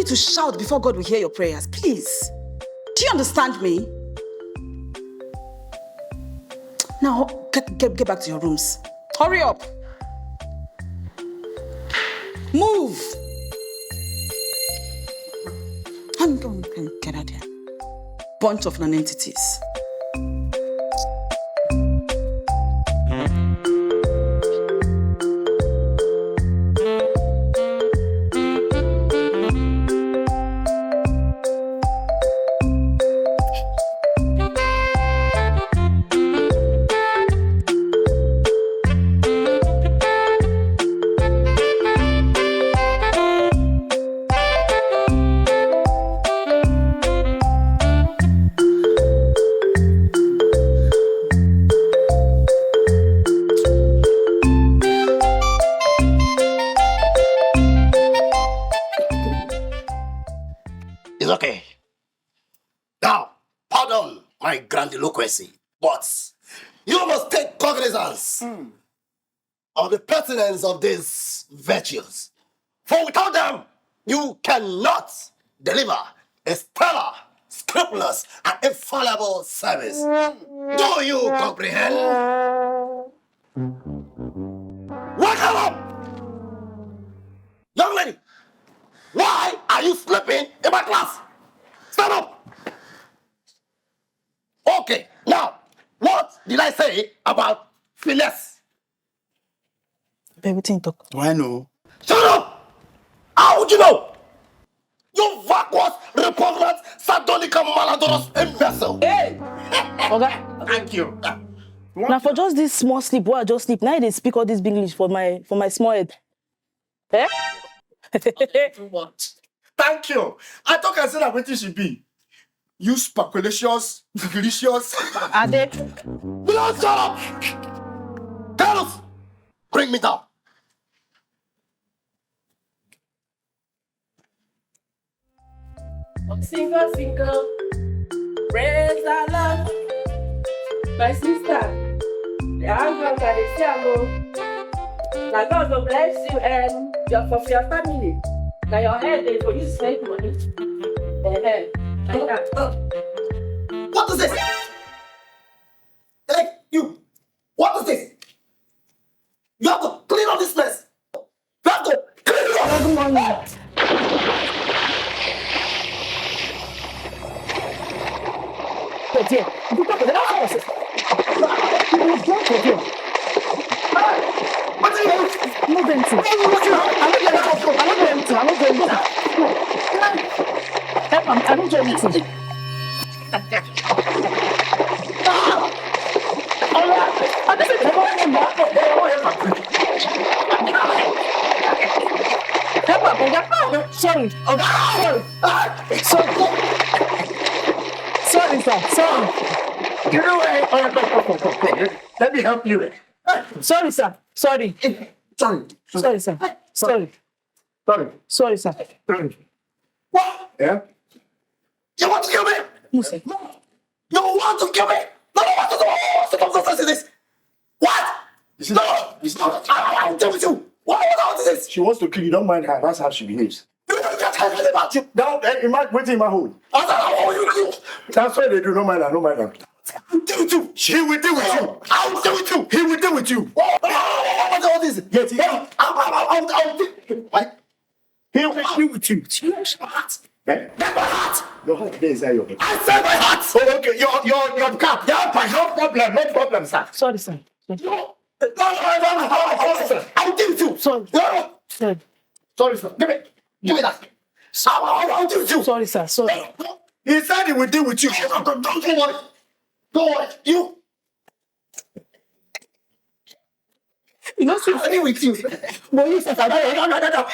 need to shout before God will hear your prayers. Please. Do you understand me? Now, get, get, get back to your rooms. Hurry up. Move. Come, come, come, get out here. Bunch of non-entities. It's okay. Now, pardon my grandiloquency, but you must take cognizance of the pertinence of these virtues. For without them, you cannot deliver a stellar, scrupulous, and infallible service. Do you comprehend? Wake up! Young lady, why are you sleeping in my class? Stand up! Okay, now, what did I say about finesse? Everything talk. Do I know? Shut up! How would you know? You vacuous, repugnant, sardonic, and malodorous imbecile! Hey! Oga, thank you. Now for just this small sleep, where I just sleep, now they speak all this English for my for my small head. Eh? Too much. Thank you. I talk and say that wetin she be. You speculacious, delicious. Ade. You don't shut up! Girls, bring me down. Single, single. Praise the Lord. My sister, the hard work I dey see am o. Na God go bless you and your for your family. Na your head dey for use make money. Eh, eh. What is this? Hey, you! What is this? You have to clean up this mess. You have to clean it up. Good morning. Hey! Go there. You go there. You go there. Hey! What do you want? No do anything. I no do anything. I no do anything. I no do anything. Help am. I no do anything. Help am, oga. Sorry, oga. Sorry. Sorry. Sorry, sir. Sorry. You know what? Come, come, come, come, come. Let me help you. Sorry, sir. Sorry. Sorry. Sorry, sir. Sorry. Sorry. Sorry, sir. Sorry. What? Yeah? You want to kill me? No, sir. You want to kill me? No, no, what, what, what, what, what, what is this? What? This is, no! This is not, I, I, I tell you. What, what, what is this? She wants to kill you. Don't mind her. That's how she behaves. You don't get her about you. Now, eh, imagine wetin Emma hold. I don't know what you do. That's what they do. No mind her. No mind her. I'll deal with you. She will deal with you. I'll deal with you. He will deal with you. What, what, what, what, what is it? Yes, he, I'll, I'll, I'll, I'll, I'll, what? He will deal with you. Your heart. Eh? That's my heart. Your heart dey inside your body. I said my heart. Oh, okay. Your, your, your cap. Yeah, but no problem. No problem, sir. Sorry, sir. Sorry. No. No, no, no, no, no, no, no, sir. I will deal with you. Sorry. No, no. Sorry. Sorry, sir. Give me, give me that. Sir, I will, I will deal with you. Sorry, sir. Sorry. No, no. He said he will deal with you. Don't, don't, don't worry. Don't worry. You. You know, so agree with you. But you say, no, no, no, no, no.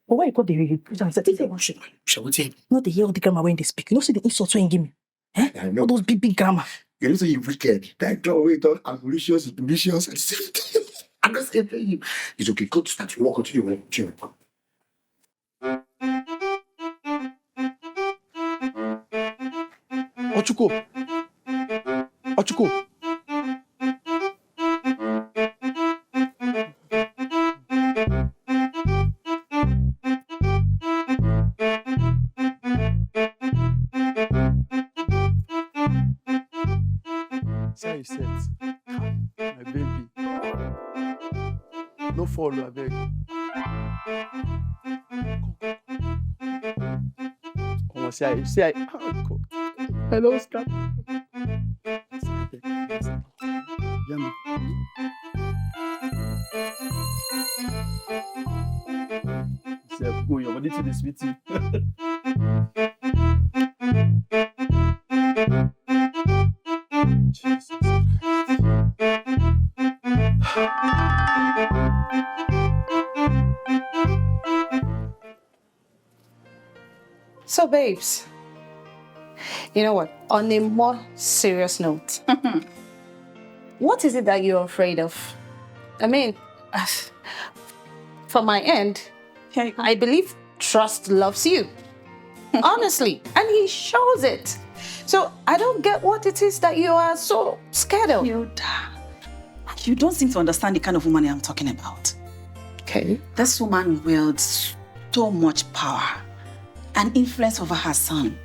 But why you call the represent? I think they want shit. Shall we take? No, they hear all the grammar when they speak. You know, see the insult when give me. Eh? I know. All those big, big grammar. You know, say you wicked. That door wey talk abolitious, delicious, and same thing. I just say tell you. It's okay. Go to start your work. Continue your work. Continue your work. Ochuko. Ochuko. Set. My baby. No fall, abeg. Omo, see I, see I, ah, God. I don scatter. Yummy. Sef go, your body too dey sweet you. Jesus Christ. So, babes, you know what? On a more serious note, what is it that you're afraid of? I mean, from my end, I believe Trust loves you. Honestly, and he shows it. So I don't get what it is that you are so scared of. Hilda, you don't seem to understand the kind of woman I'm talking about. Okay. This woman wields so much power and influence over her son.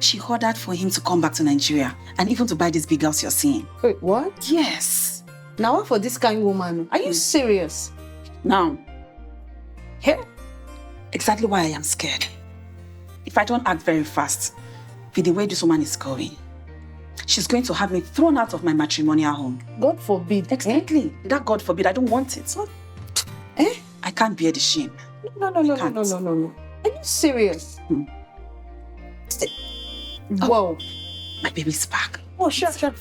She ordered for him to come back to Nigeria and even to buy this big house you're seeing. Wait, what? Yes. Now, what for this kind woman? Are you serious? Now, here, exactly why I am scared. If I don't act very fast, with the way this woman is going, she's going to have me thrown out of my matrimonial home. God forbid. Exactly. That God forbid, I don't want it. Eh? I can't bear the shame. No, no, no, no, Can't. no, no, no, no. Are you serious? Hmm. Whoa. My baby's back. Oh, sure, sure.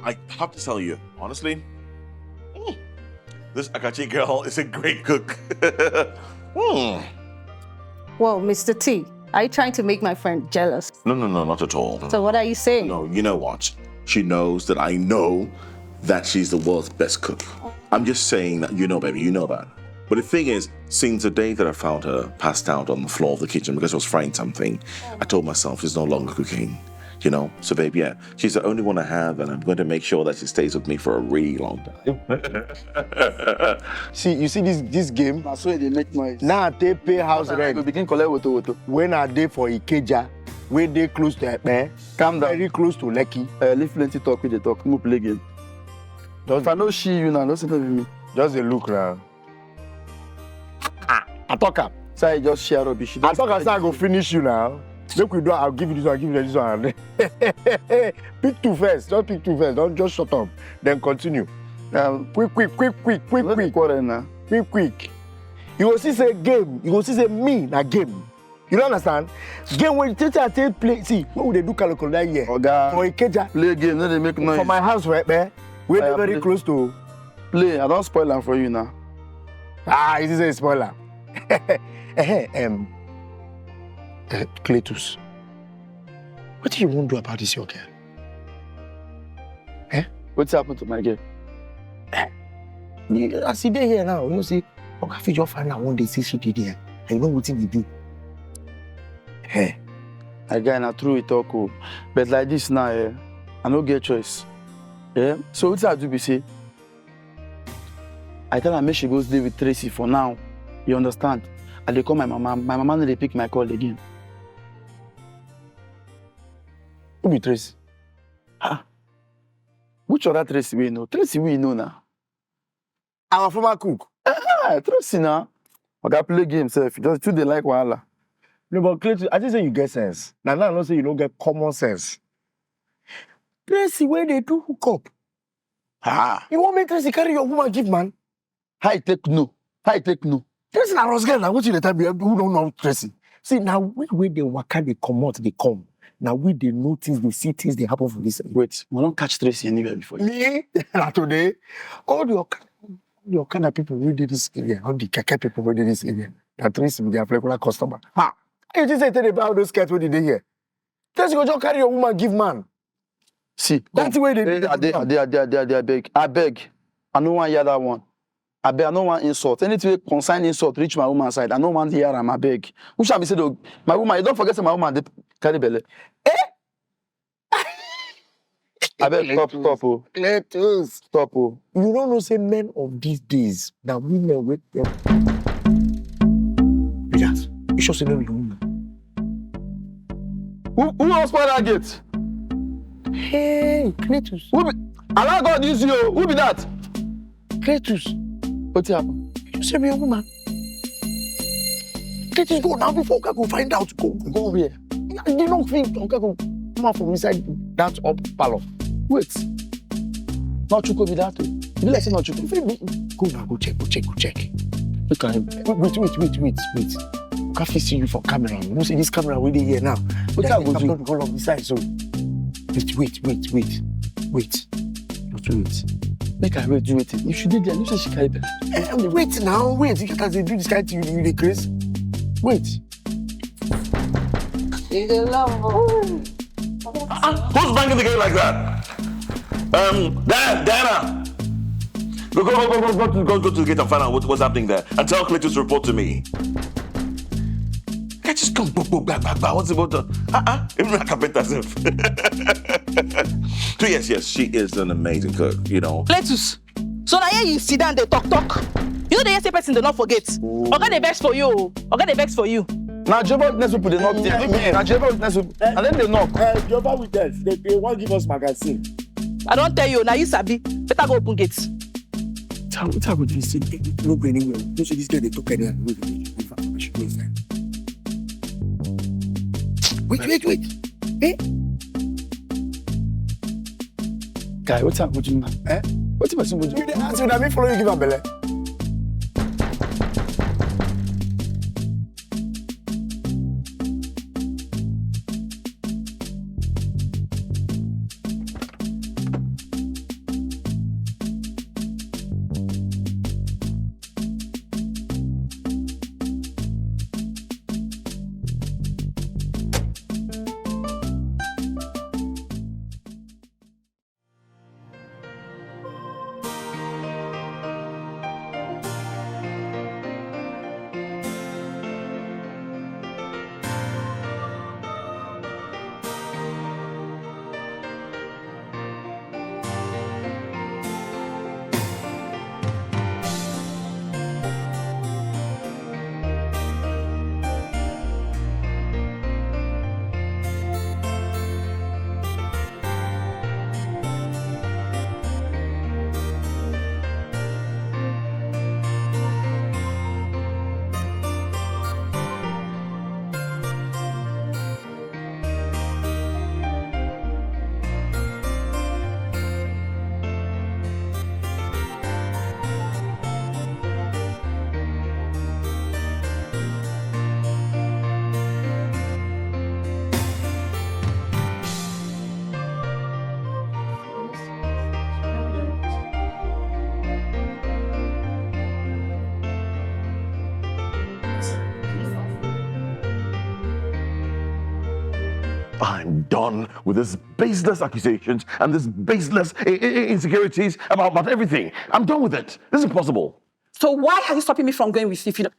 I have to tell you, honestly, mm, this Akachi girl is a great cook. Mm. Well, Mister T, are you trying to make my friend jealous? No, no, no, not at all. So what are you saying? No, you know what? She knows that I know that she's the world's best cook. I'm just saying that, you know, baby, you know that. But the thing is, since the day that I found her passed out on the floor of the kitchen because she was frying something, I told myself she's no longer cooking. You know, so babe, yeah, she's the only one I have, and I'm going to make sure that she stays with me for a really long time. See, you see this this game? Na so e dey make noise. Now they pay house I rent. Go begin collect woto woto. When I dey for Ikeja, wey dey close to Epe, Calm down. Very close to Lekki. Uh, leave plenty talk, we dey talk. Move play game. Just, If I no see you now, no say no be me. Just a look now. I talk am. Say I just share rubbish. I talk am say I go finish you now. Make we do. I'll give you this one. I'll give you this one. Pick two first. Just pick two first. Don't just shut up. Then continue. Um, Quick, quick, quick, quick, quick, no dey quick, quarrel now. quick, quick. You go see say game. You go see say me na game. You don't understand? Game wey take take take play. See, when we dey do calculator that year. Oga, For Ikeja, play game, no dey make noise. For my house for Epe, wey dey Oya, very play. Close to. Play, I don spoil am for you now. Ah, you see say spoiler. Eh, um, uh, Cletus, what do you want to do about this your girl? Wetin happen to my girl? As you dey here now, you know say Oga fit just find out one day say she dey there. And you know wetin we do? Hey, My guy, na true we talk o. But like this now, eh, I no get choice. Eh? So wetin I do be say, I tell her make she go stay with Tracy for now. You understand? I dey call my mama. My mama no dey pick my call again. Who be Tracy? Which other Tracy wey you know? Tracy wey you know now. Our former cook. Ah, Tracy now. Oga play game sef. Just too dey like wahala. No, but Cletus, I think say you get sense. Now, now I know say you don't get common sense. Tracy, where they do hook up? Ah, You want me Tracy carry your woman give man? How you take no? How you take no? Tracy na Ross girl na wetin you dey tell me who don't know Tracy. See, now we wey dey waka dey comot dey come. Now we dey know things, dey see things dey happen for this. Wait, we don catch Tracy anywhere before. Me na today. All the Okada, all the Okada people wey dey this area, all the keke people wey dey this area, na Tracy be their regular customer. Ha! You think say they buy all those skirts wey dey dey here? Tracy go just carry your woman give man. See, That's the way they do Eh, that I dey, I one. dey, I dey, I dey, I dey, I beg, I beg. I no wan hear that one. I beg, I no wan insult. Anything wey concern insult reach my woman side, I no wan hear am. I beg. Which I be say though, my woman, you don't forget say my woman dey carry belle. Eh? I beg, stop, stop, oh, Cletus. Stop, oh. You don't know say men of these days, now women with them. Be that. You sure say no be woman? Who, who else spoil that gate? Hey, Cletus. Who be? Allow God use you. Who be that? Cletus. Wetin happen? You say be a woman. Cletus, go now before we go find out. Go, go where? You don't think we go come out from inside that up parlor. Wait. Not Chuko be that way. You like say not Chuko. Fit be. Go now, go check, go check, go check. Look at him. Wait, wait, wait, wait, wait, wait. Can't fit see you for camera. You know say this camera wey dey here now. Wetin I go do? All of this side, so. Wait, wait, wait, wait, wait. Just wait. Make I wait, do wetin? If she dey there, you say she carry belle. Eh, wait now, wait. You guys dey do this kind thing, you dey craze. Wait. You dey love. Ah, who's banging the gate like that? Um, Diana, Diana, go, go, go, go, go, go, go to the gate and find out what, what's happening there, and tell Cletus to report to me. Cletus come, boom, boom, bang, bang, bang. What's about the? Uh, uh, even like carpenter self. So yes, yes, she is an amazing cook. You know. Cletus. So na here you sit down dey talk talk. You no dey hear say person dey knock for gate. Oga dey vex for you o. Oga dey vex for you. Na Jehovah Witness people dey knock there. No be me. Na Jehovah Witness people. And then they knock. Eh, Jehovah Witness, they, they wan give us magazine. I don tell you, na you sabi. Better go open gate. Tell, tell me this thing. No go anywhere. You see this girl dey talk anyhow. Wait, wait, wait, wait. Eh? Guy, wetin I go do now? Eh? Wetin person go do? You dey ask me, na me follow you give am belle? I'm done with these baseless accusations and these baseless i- i- insecurities about, about everything. I'm done with it. This is impossible. So why are you stopping me from going with you? If you don't,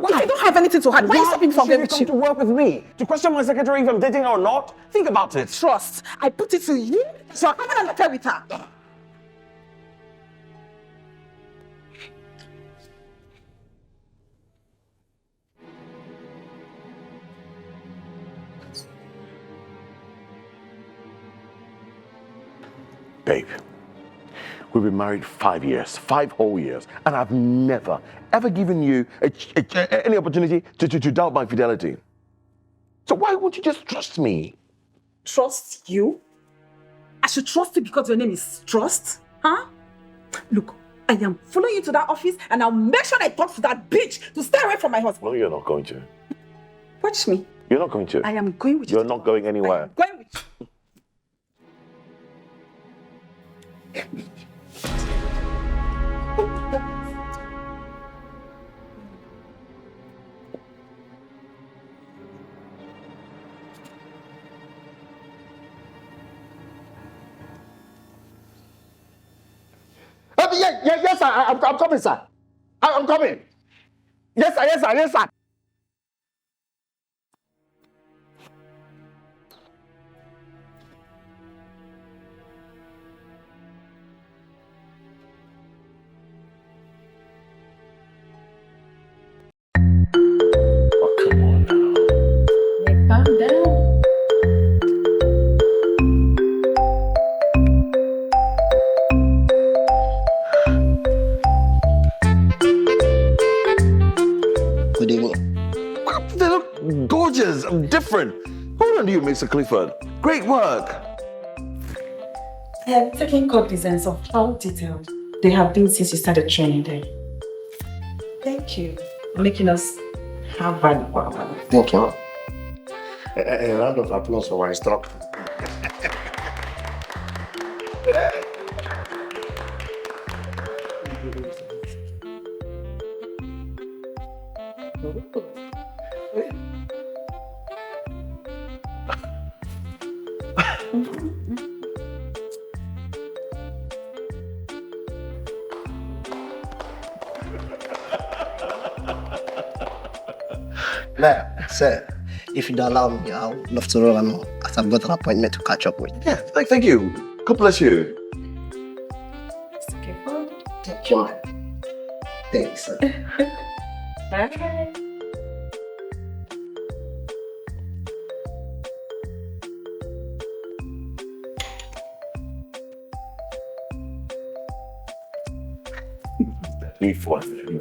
if you don't have anything to hide, why are you stopping me from going with you? Why should you come to work with me to question my secretary if I'm dating her or not? Think about it. Trust. I put it to you. So I'm gonna affair with her. Babe, we've been married five years, five whole years, and I've never, ever given you a, a, a, any opportunity to, to, to doubt my fidelity. So why won't you just trust me? Trust you? I should trust you because your name is Trust? Huh? Look, I am following you to that office and I'll make sure I talk to that bitch to stay away from my husband. No, you're not going to. Watch me. You're not going to. I am going with you. You're not going anywhere. I am going with you. Uh, yeah, yeah, yes, sir. I, I'm, I'm coming, sir. I, I'm coming. Yes, sir. Yes, sir. Yes, sir. Oh, come on now. Calm down. for the work. They look gorgeous and different. Well done you, Mister Clifford. Great work. I am taking cognizance of how detailed they have been since you started training them. Thank you for making us have value for our money. Thank you, ma'am. A, a round of applause for our instructor. Now, sir, if you don't allow me, I would love to roll on as I've got an appointment to catch up with. Yeah, thank, thank you. God bless you. It's okay. Thank you, man. Thanks, sir. Bye. Three, four, three.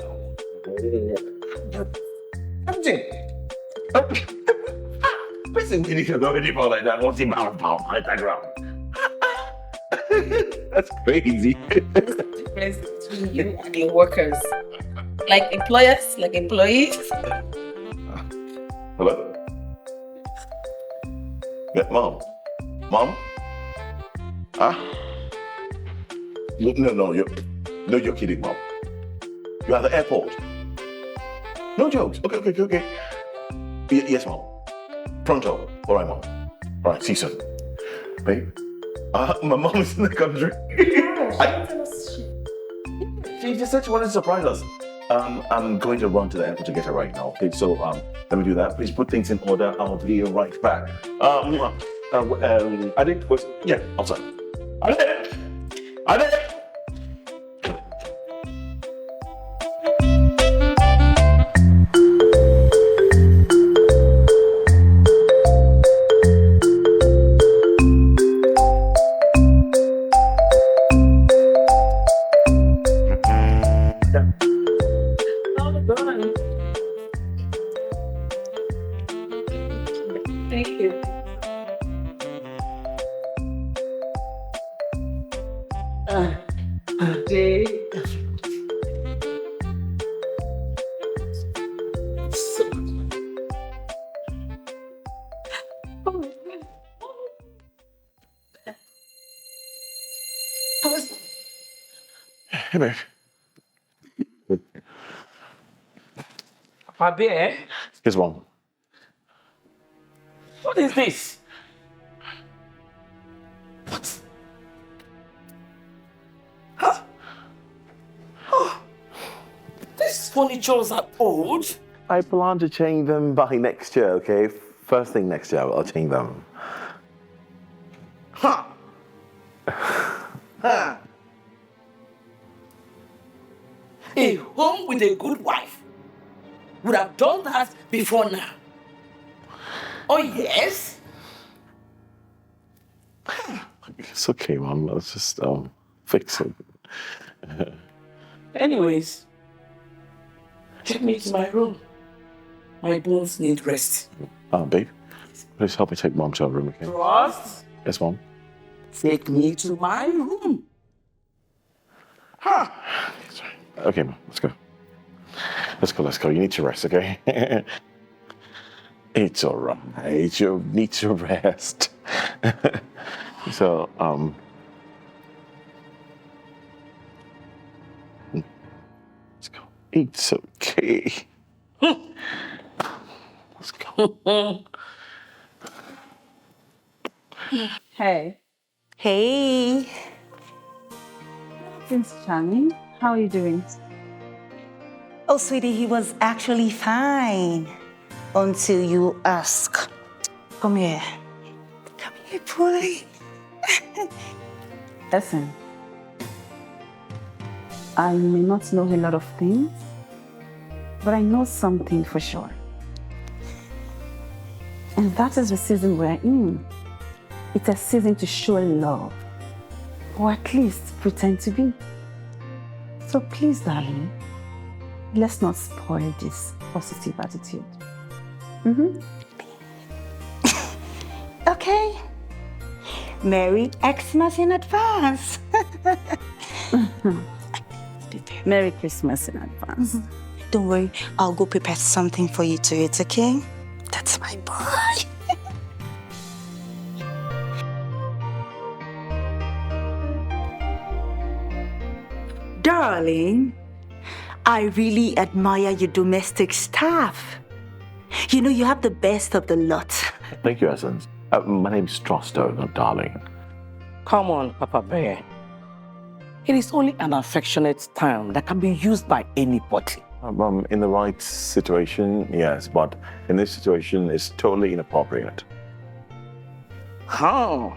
Everything. Person really can already fall like that. What's the pound pound like that ground? That's crazy. Difference between you and your workers. Like employers, like employees. Hello? Yeah, mom. Mom? Huh? No, no, no, you're, no, you're kidding, mom. You're at the airport. No jokes. Okay, okay, okay, okay. Y- yes, mom. Pronto. All right, mom. All right, see you soon. Babe? Uh, my mom is in the country. I- she just said she wanted to surprise us. Um, I'm going to run to the airport to get her right now. Okay, so um, let me do that. Please put things in order. I'll be right back. Um, uh, um, I think was yeah, outside. I think, I think. Thank you. Hey, babe. Papa Bear, Yes, mom. What is this? What? Huh? Oh, these furnitures are old. I plan to change them by next year, okay? First thing next year, I'll change them. Huh? Huh? A home with a good wife would have done that before now. Oh, yes? It's okay, mom. Let's just um, fix it. Anyways, take me to my room. My bones need rest. Uh, babe, please help me take mom to her room, okay? Trust? Yes, mom. Take me to my room. Huh? Okay, mom, let's go. Let's go, let's go. You need to rest, okay? It's all right. You need to rest. So, um, let's go. It's okay. Let's go. Hey, Hey. Prince Charming, how are you doing? Oh, sweetie, he was actually fine until you ask. Come here. Come here, boy. Listen, I may not know a lot of things, but I know something for sure. And that is the season we're in. It's a season to show love, or at least pretend to be. So please, darling, Let's not spoil this positive attitude. Mm-hmm. Okay. Merry Xmas in advance. Merry Christmas in advance. Don't worry, I'll go prepare something for you to eat, okay? That's my boy. Darling, I really admire your domestic staff. You know, you have the best of the lot. Thank you, Essence. Uh, my name's Trosto, not Darling. Come on, Papa Bear. It is only an affectionate term that can be used by anybody. Um, um, in the right situation, yes, but in this situation, it's totally inappropriate. How?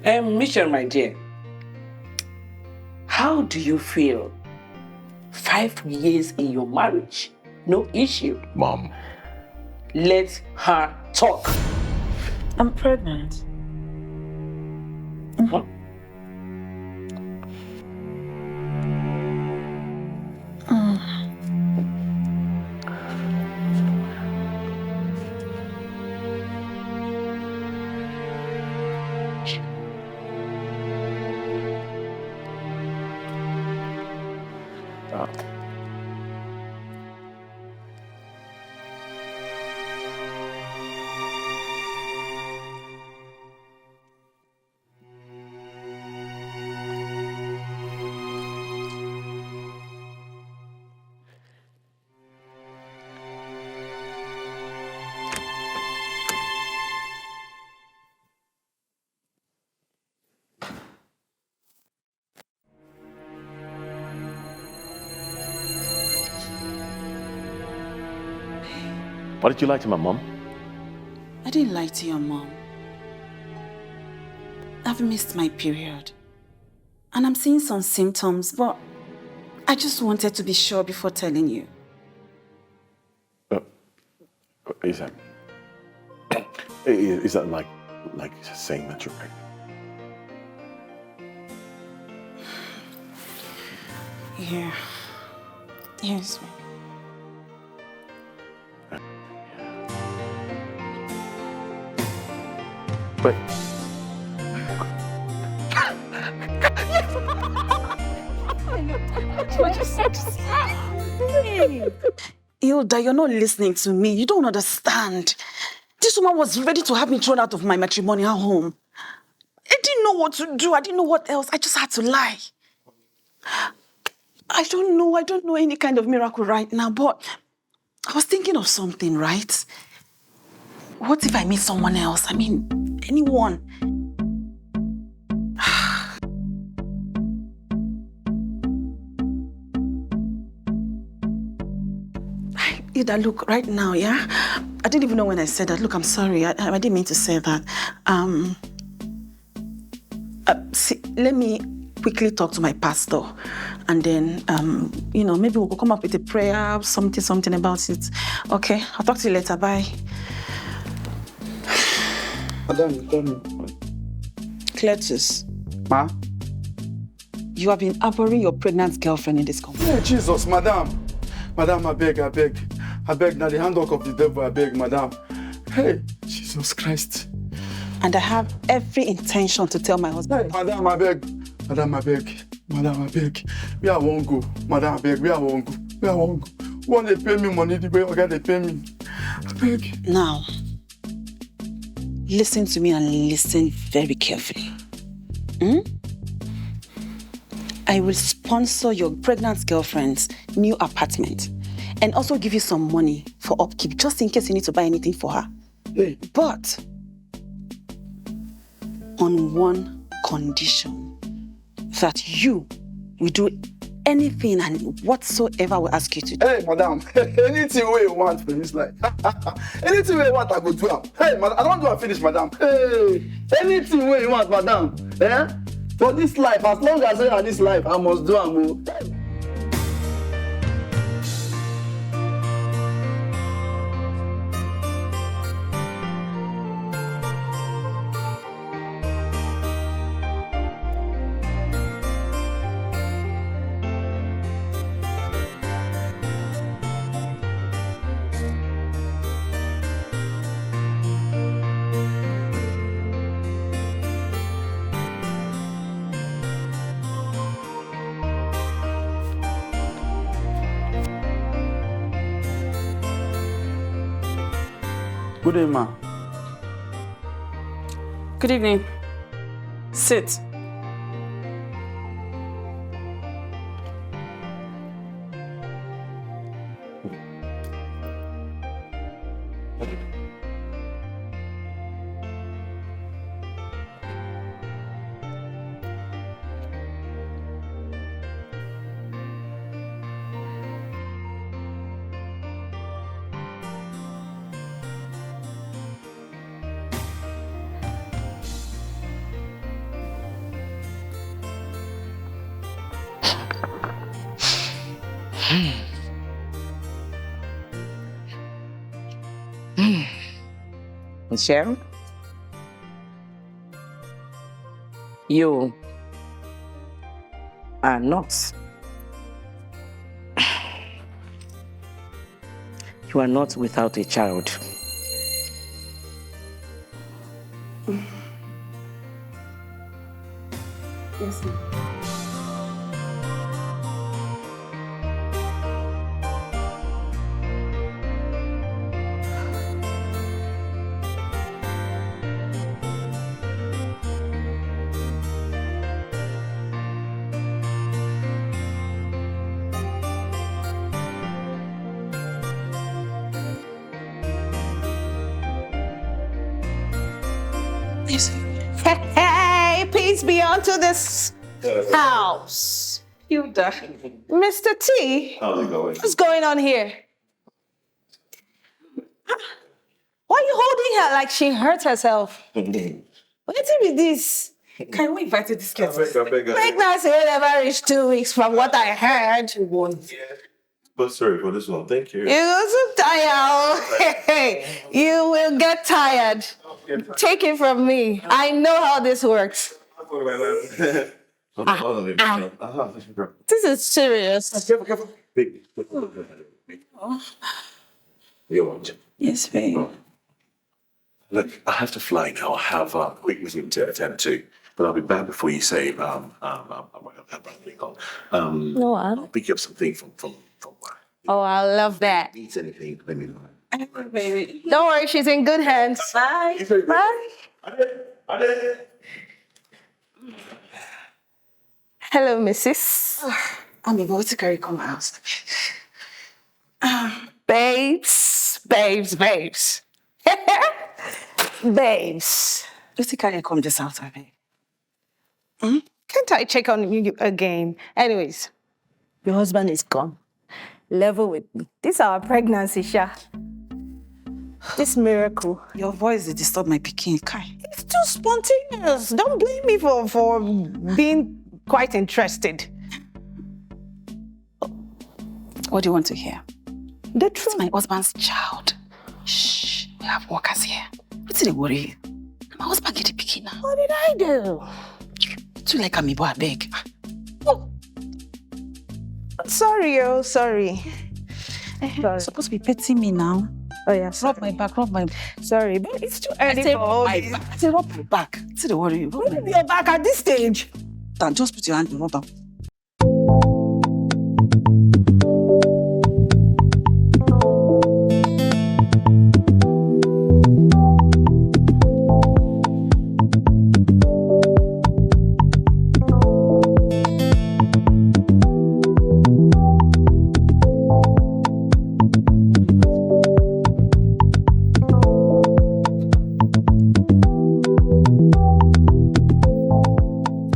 Um, Michelle, my dear, how do you feel? Five years in your marriage, no issue. Mom. Let her talk. I'm pregnant. What did you lie to my mom? I didn't lie to your mom. I've missed my period. And I'm seeing some symptoms, but I just wanted to be sure before telling you. Uh, is that is that like like saying that you're pregnant? Yeah. Yes. But Hilda, you're not listening to me. You don't understand. This woman was ready to have me thrown out of my matrimonial home. I didn't know what to do. I didn't know what else. I just had to lie. I don't know. I don't know any kind of miracle right now, but I was thinking of something, right? What if I meet someone else? I mean, anyone. Hilda, look, right now, yeah? I didn't even know when I said that. Look, I'm sorry. I, I didn't mean to say that. Um, uh, see, let me quickly talk to my pastor. And then, um, you know, maybe we'll come up with a prayer, something, something about it. Okay, I'll talk to you later. Bye. Madam, you call me. Cletus, Ma? You have been harboring your pregnant girlfriend in this company. Hey, Jesus, madam. Madam, I beg, I beg. I beg, now the handwork of the devil, I beg, madam. Hey, Jesus Christ. And I have every intention to tell my husband. Hey, madam, I beg. Madam, I beg. Madam, I beg. Where I won't go. Madam, I beg. Where I won't go. Where I won't go. When they pay me money, the way I get they pay me. I beg. Now, listen to me and listen very carefully. Hmm? I will sponsor your pregnant girlfriend's new apartment and also give you some money for upkeep just in case you need to buy anything for her. But on one condition, that you will do anything and whatsoever we ask you to do. Hey, madam, anything wey you want for this life. Anything wey you want, I go do am. Hey, madam, I don do am finish, madam. Hey, anything wey you want, madam. Eh? For this life, as long as I have this life, I must do am o. Good day, ma. Good evening. Sit. Michelle, you are not. You are not without a child. Yes, ma'am. Hey, peace be unto this house. Hilda. Mister T, how's it going? What's going on here? Why are you holding her like she hurt herself? What is this? Can we invite this girl? Pregnancy never reached two weeks from what I heard. But sorry for this one. Thank you. You look so tired. You will get tired. Take it from me. I know how this works. Ah, ah. This is serious. Yes, babe. Look, I have to fly now. I have a quick meeting to attend to. But I'll be back before you say, um, um, um, um, um, um, um, um, No, I I'll pick you up something from, from, from work. Oh, I love that. Needs anything, let me know. Don't worry, she's in good hands. Bye. Bye. Hello, missus. I'm about to carry come out. Babes, babes, babes. Babes. Let's carry come this out of it. Can't I check on you again? Anyways, your husband is gone. Level with me. This our pregnancy, Sha. This miracle. Your voice dey disturb my pikin. Kai. It's too spontaneous. Don't blame me for, for being quite interested. What do you want to hear? The truth. My husband's child. Shh, we have workers here. Wetin dey worry you? Na my husband get the pikin now. What did I do? Too like am, Ibo, abeg. Sorry, oh, sorry. You're supposed to be petting me now. Oh, yes. Rub my back, rub my Sorry, but it's too I early say for all rub my this. back. I say rub my back. See the worry. Rub my Rub your back at this stage. Then just put your hand and rub am.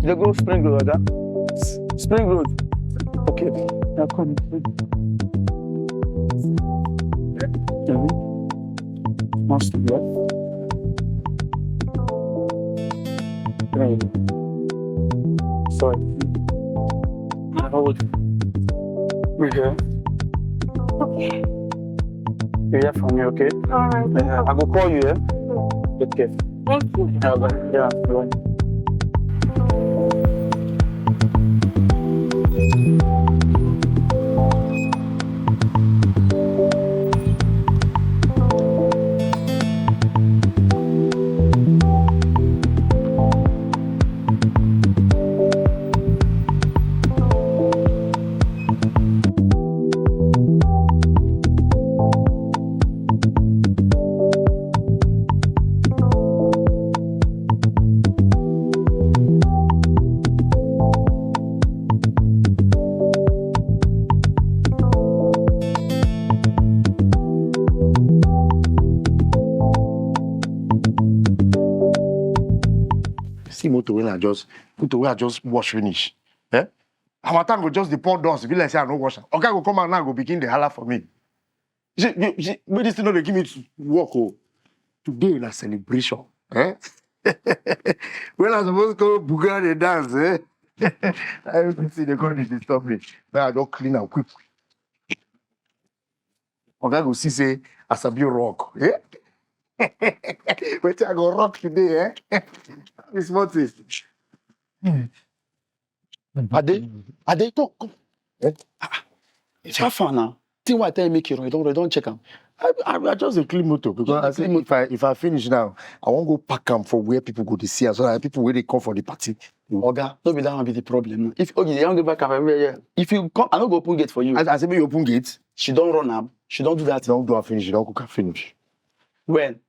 They go Spring Road, Oga. Spring Road. Okay, now come. Must be. Sorry. Hold. We here. Okay. You hear from me, okay? All right. Yeah, I will call you, eh? Okay. Thank you. Yeah, bye. Yeah, bye. See motor wey I just, motor wey I just wash finish. Eh? Harmattan go just dey pour dust, be like say I no wash am. Oga go come out now, go begin dey holla for me. You see, you see, make this thing no dey give me work o. Today na celebration. Eh? When I suppose go buga dey dance, eh? Everything dey come dey disturb me. Now I don clean am quick. Oga go see say I sabi rock. Eh? Wetin I go rock today, eh? This morning. Ade, Ade, come, come. Eh? Ah, ah. It's how far now? Thing wey I tell you make you run, you don run, you don check am. I, I, I just dey clean motor because I say if I, if I finish now, I wan go park am for where people go dey see am, so that people wey dey come for the party. Oga, no be that one be the problem. If, okay, you wan go back am everywhere, yeah. If you come, I no go open gate for you. I, I say make you open gate. She don run am. She don do that. Don do am finish. She don cook am finish. When?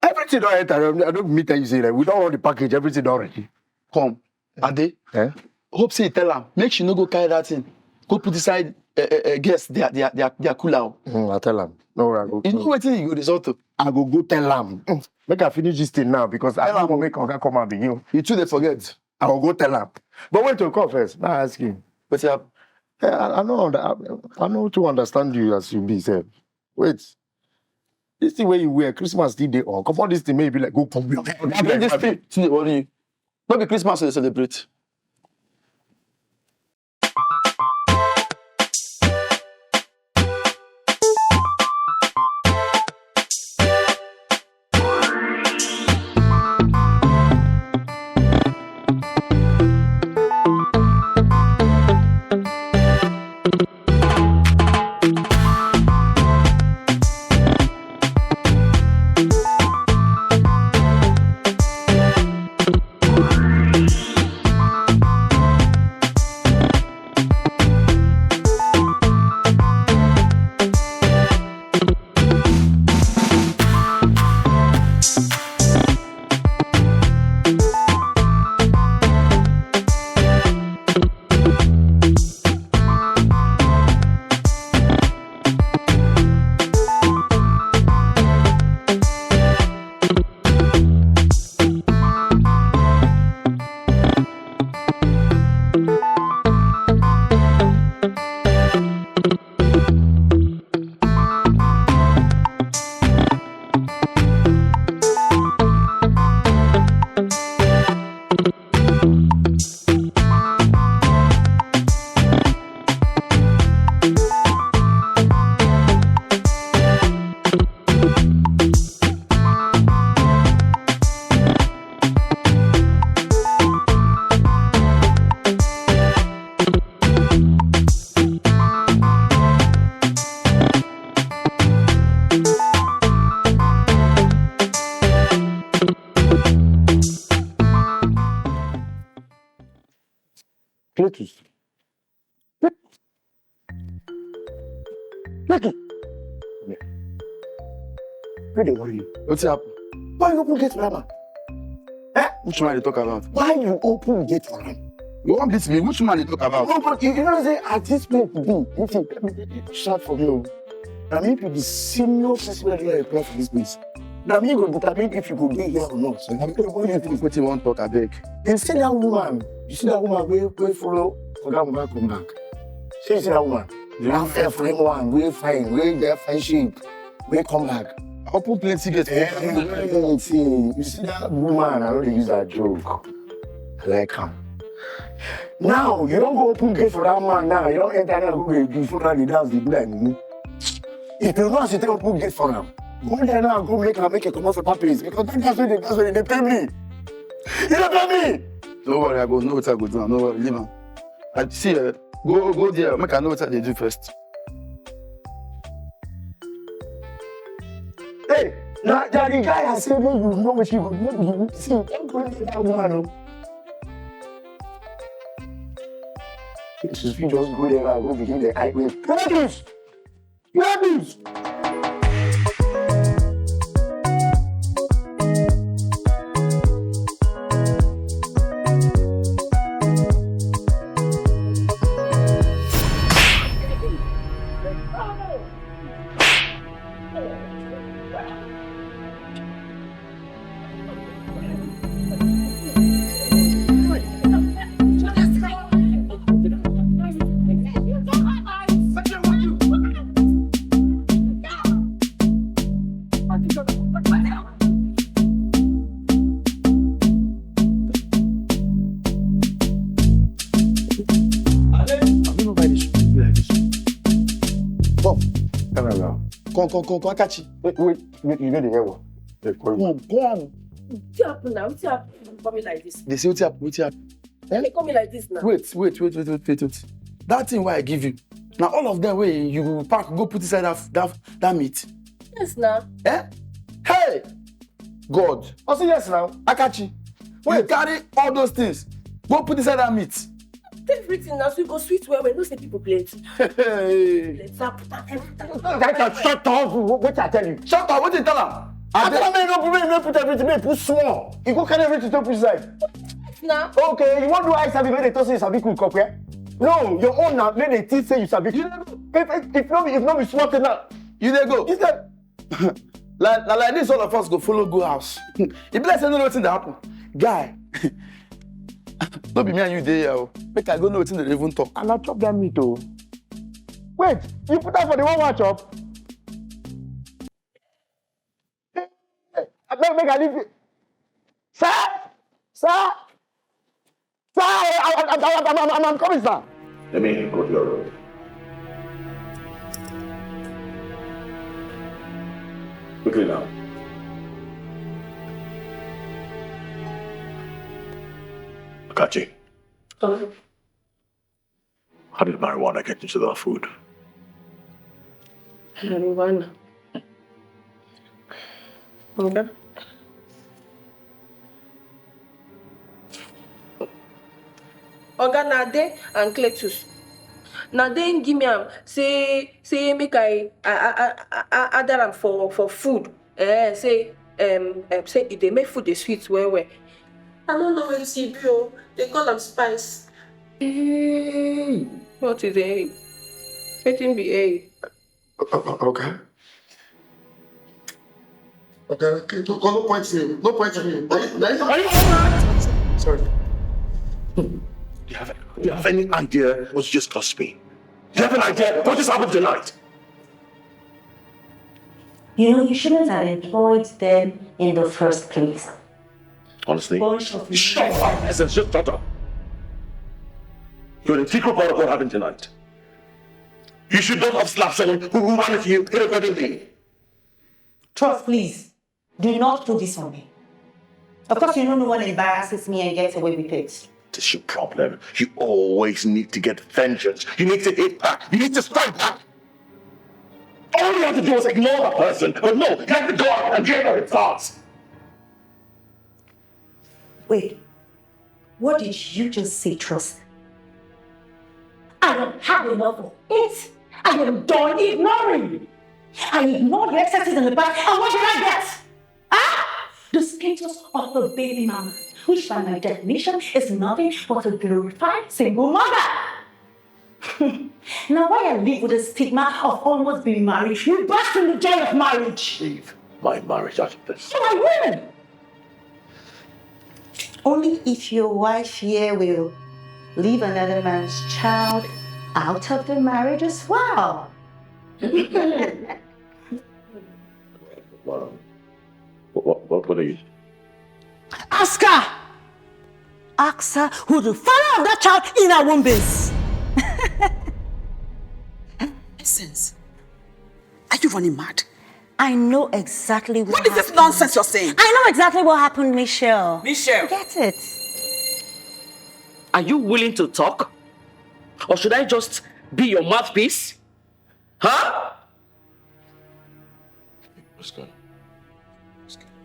Everything don enter. I don't meet you say, like, we don run the package. Everything don ready. Come, Ade. Eh? Hope say you tell am. Make she no go carry that thing. Go put inside, uh, uh, uh, guest their, their, their, their cooler o. Mm, I tell am. No worry, I go. You know wetin you go result to? I go go tell am. Mm. Make I finish this thing now because I Tell am. Don't want make Oga come and begin. You too dey forget. I go go tell am. But wait to come first. Now I ask you. Wetin happen? Eh, I, I no under-, I, I no too understand you as you be sef. Wait. This thing wey you wear, Christmas still dey on. Comot this thing, make e be like go come. This thing still dey worry you. No be Christmas we dey celebrate. Cletus. Cletus. Who dey worry you? Wetin happen? Why you open gate for that man? Eh? Which man you talk about? Why you open gate for am? You wan beat me? Which man you talk about? No, but you, you know say at this point be, if you shout for me o. Na me be the senior person wey dey apply for this place. Na me go determine if you go dey here or not. So na me go What do you think wetin you wan talk, abeg? You see that woman? You see that woman wey, wey follow Oga Mohbad come back? Shey you see that woman? That fair, fair one, wey fine, wey get fine shape, wey come back. Open plenty gate. Eh, eh, eh, eh, see, you see that woman, I no dey use that joke. I like am. Now, you don go open gate for that man now. You don enter now, go dey do, follow the dance, dey do like mumu. If you know as you take open gate for am, go there now, go make am make e comot for that place. Because that dance wey dey dance, wey dey pay me. E dey pay me. No worry, I go know wetin I go do. No worry, leave am. I see, eh, go, go there, make I know wetin I dey do first. Hey, na, na the guy I say make you know wetin you go do. Make you see, don't go near that woman o. Since you just go there now, go begin the eye. Wait, what is? What is? Come, come, come, come, catch it. Wait, wait, wait, you know the hell. Hey, come. Come, come. Wetin happen now? Wetin happen? You call me like this. They say, "Wetin happen? Wetin happen?" Eh? They call me like this now. Wait, wait, wait, wait, wait, wait, wait. That thing wey I give you, na all of them wey you pack go put inside that, that, that meat. Yes, now. Eh? Hey! God. I say yes now. Akachi, wait, you carry all those things, go put inside that meat. Everything now, so you go sweet well well. No say people plenty. Hey. Let's put everything. Shut up. What I tell you? Shut up. What you tell am? I tell am make no put, make no put everything, make put small. You go carry everything to put inside. Now. Okay, you want do eye service when they talk say you sabi cook up here? No, your own now. Make they think say you sabi cook. If, if, if no be, if no be small thing now, you dey go. Instead, like, like, like this, all of us go follow go house. E be like say no know wetin dey happen. Guy, no be me and you dey here o. Make I go know wetin dey even talk. And I chop that meat o. Wait, you put that for the one wey I chop? Make, make I leave you. Sir! Sir! Sir! I, I, I, I, I'm, I'm, I'm coming, sir. Let me go to your room. Quickly now. Kachi. How did marijuana get into the food? Marijuana. Okay. Oga, na Ade and Cletus. Na Ade give me am, say, say make I, I, I, I, I add am for, for food. Eh, say, um, um, say e dey make food dey sweet well well. I no know wetin e be o. They call am spice. Hey, what is a? Wetin be a? O-, o-, okay. Okay, okay. No, no, no point to me. No point to me. Are you, are you, are you all right? Sorry. Do you have, do you have any idea what just cost me? Do you have an idea what just happened tonight? You know, you shouldn't have employed them in the first place. Honestly? Bunch of— Shut up! Essence, just shut up! You're an integral part of what happened tonight. You should not have slapped someone who, who wanted you irreverently. Trust, please. Do not put this on me. Of course, you don't know what embarrasses me and get away with it. This is your problem. You always need to get vengeance. You need to hit back. You need to strike back. All you have to do is ignore that person. But no, you have to go out and get her thoughts. Wait, what did you just say, Trust? I have had enough of it. I am done ignoring. I ignored your excesses in the past, and what did I get? Ah! The status of a baby mama, which by my definition is nothing but a glorified single mother. Now, why I live with the stigma of almost being married? You burst in the joy of marriage. Leave my marriage out of this. So I will. Only if your wife here will leave another man's child out of the marriage as well. Wow. What, what, what, what are you? Ask her! Ask her who the father of that child in her womb is. Essence, are you running mad? I know exactly what— What is this nonsense you're saying? I know exactly what happened, Michelle. Michelle. Get it? Are you willing to talk? Or should I just be your mouthpiece? Huh? What's going on? What's going on?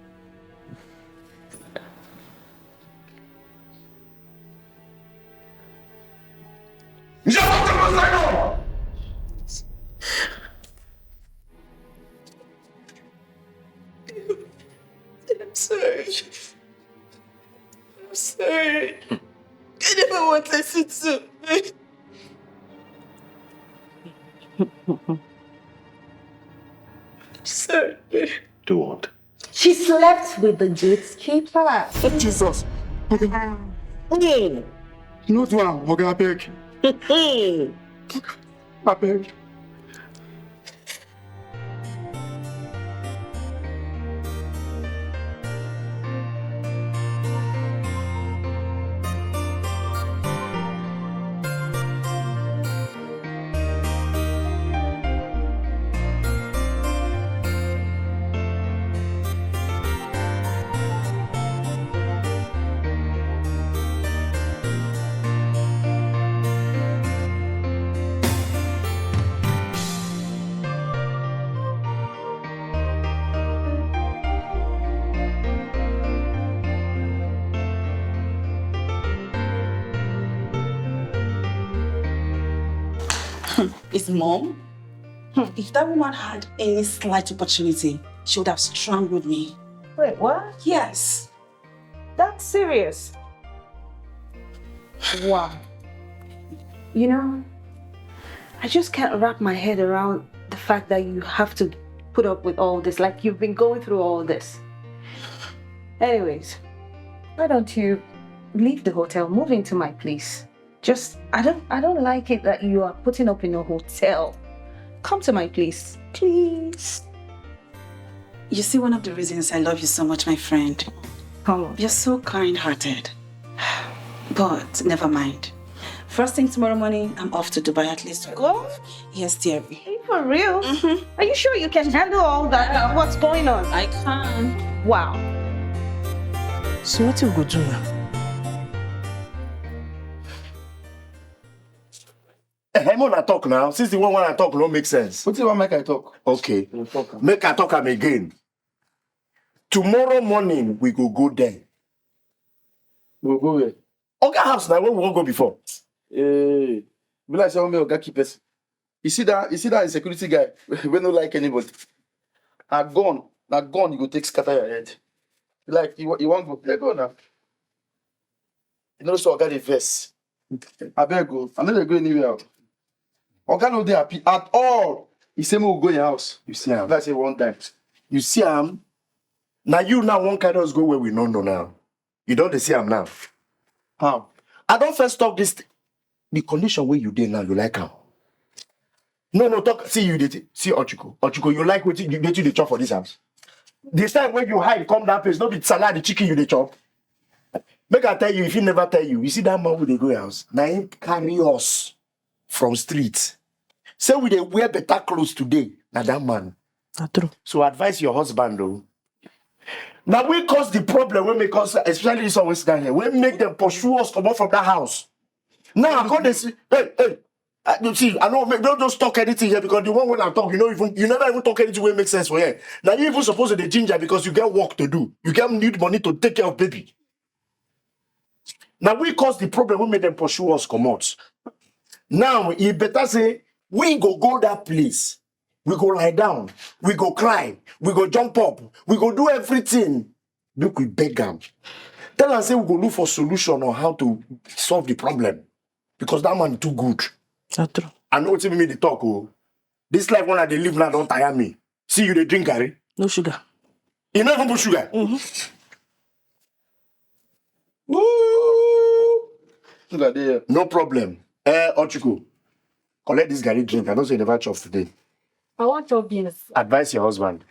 I'm sorry. I'm sorry. I never wanted to do. Sorry. Do what? She slept with the gatekeeper. Jesus. Oga. Hey. No do am, Oga, abeg. Abeg. His mom? Hmm. If that woman had any slight opportunity, she would have strangled me. Wait, what? Yes. That's serious. Wow. You know, I just can't wrap my head around the fact that you have to put up with all this. Like, you've been going through all this. Anyways, why don't you leave the hotel, move into my place? Just, I don't, I don't like it that you are putting up in a hotel. Come to my place, please. You see, one of the reasons I love you so much, my friend. Come on. You're so kind-hearted. But never mind. First thing tomorrow morning, I'm off to Dubai at least. What? Yes, dearie. Are you for real? Mm-hmm. Are you sure you can handle all that? What's going on? I can. Wow. So what you go do now? Eh, make una talk now. Since the one wey I talk no make sense. Wetin you wan make I talk? Okay. You talk am. Make I talk am again. Tomorrow morning, we go go there. We go go where? Oga house na where we wan go before. Eh, be like say I wan make Oga keep person. You see that, you see that security guy wey no like anybody. Na gun, na gun you go take scatter your head. Like you, you wan go, dey go now. You know say Oga dey vex. Abeg o, I no dey go anywhere o. Oga no dey happy at all. He say make we go him house. You see am? Like say one time. You see am? Na you now wan carry us go where we no know now. You don dey see am now. How? I don first talk this th- the condition wey you dey now, you like am? No, no, talk. See you dey see Ochuko. Ochuko, you like wetin you wetin you dey chop for this house? The time wey you hide come that place, no be salad, the chicken you dey chop. Make I tell you, if he never tell you, you see that man wey dey go your house, na him carry us from street. Say we dey wear better clothes today, na that man. Na true. So advise your husband o. Na we cause the problem wey make us, especially this one wey sit down here, wey make dem pursue us comot from that house. Now I come dey see, hey, hey, I, you see, I no make, don't just talk anything here because the one wey I talk, you no even, you never even talk anything wey make sense for here. Na you even suppose to dey ginger because you get work to do. You get need money to take care of baby. Na we cause the problem wey make dem pursue us comot. Now e better say we go go that place. We go lie down. We go cry. We go jump up. We go do everything. Make we beg am. Tell am say we go look for solution on how to solve the problem because that man too good. Na true. I know wetin make me dey talk o. This life wey I dey live now don tire me. See you dey drink garri. No sugar. You no even put sugar. Mm-hmm. Ooh. Sugar dey here. No problem. Eh, Ochuko, collect this garri drink. I know say you never chop today. I wan chop beans. Advise your husband.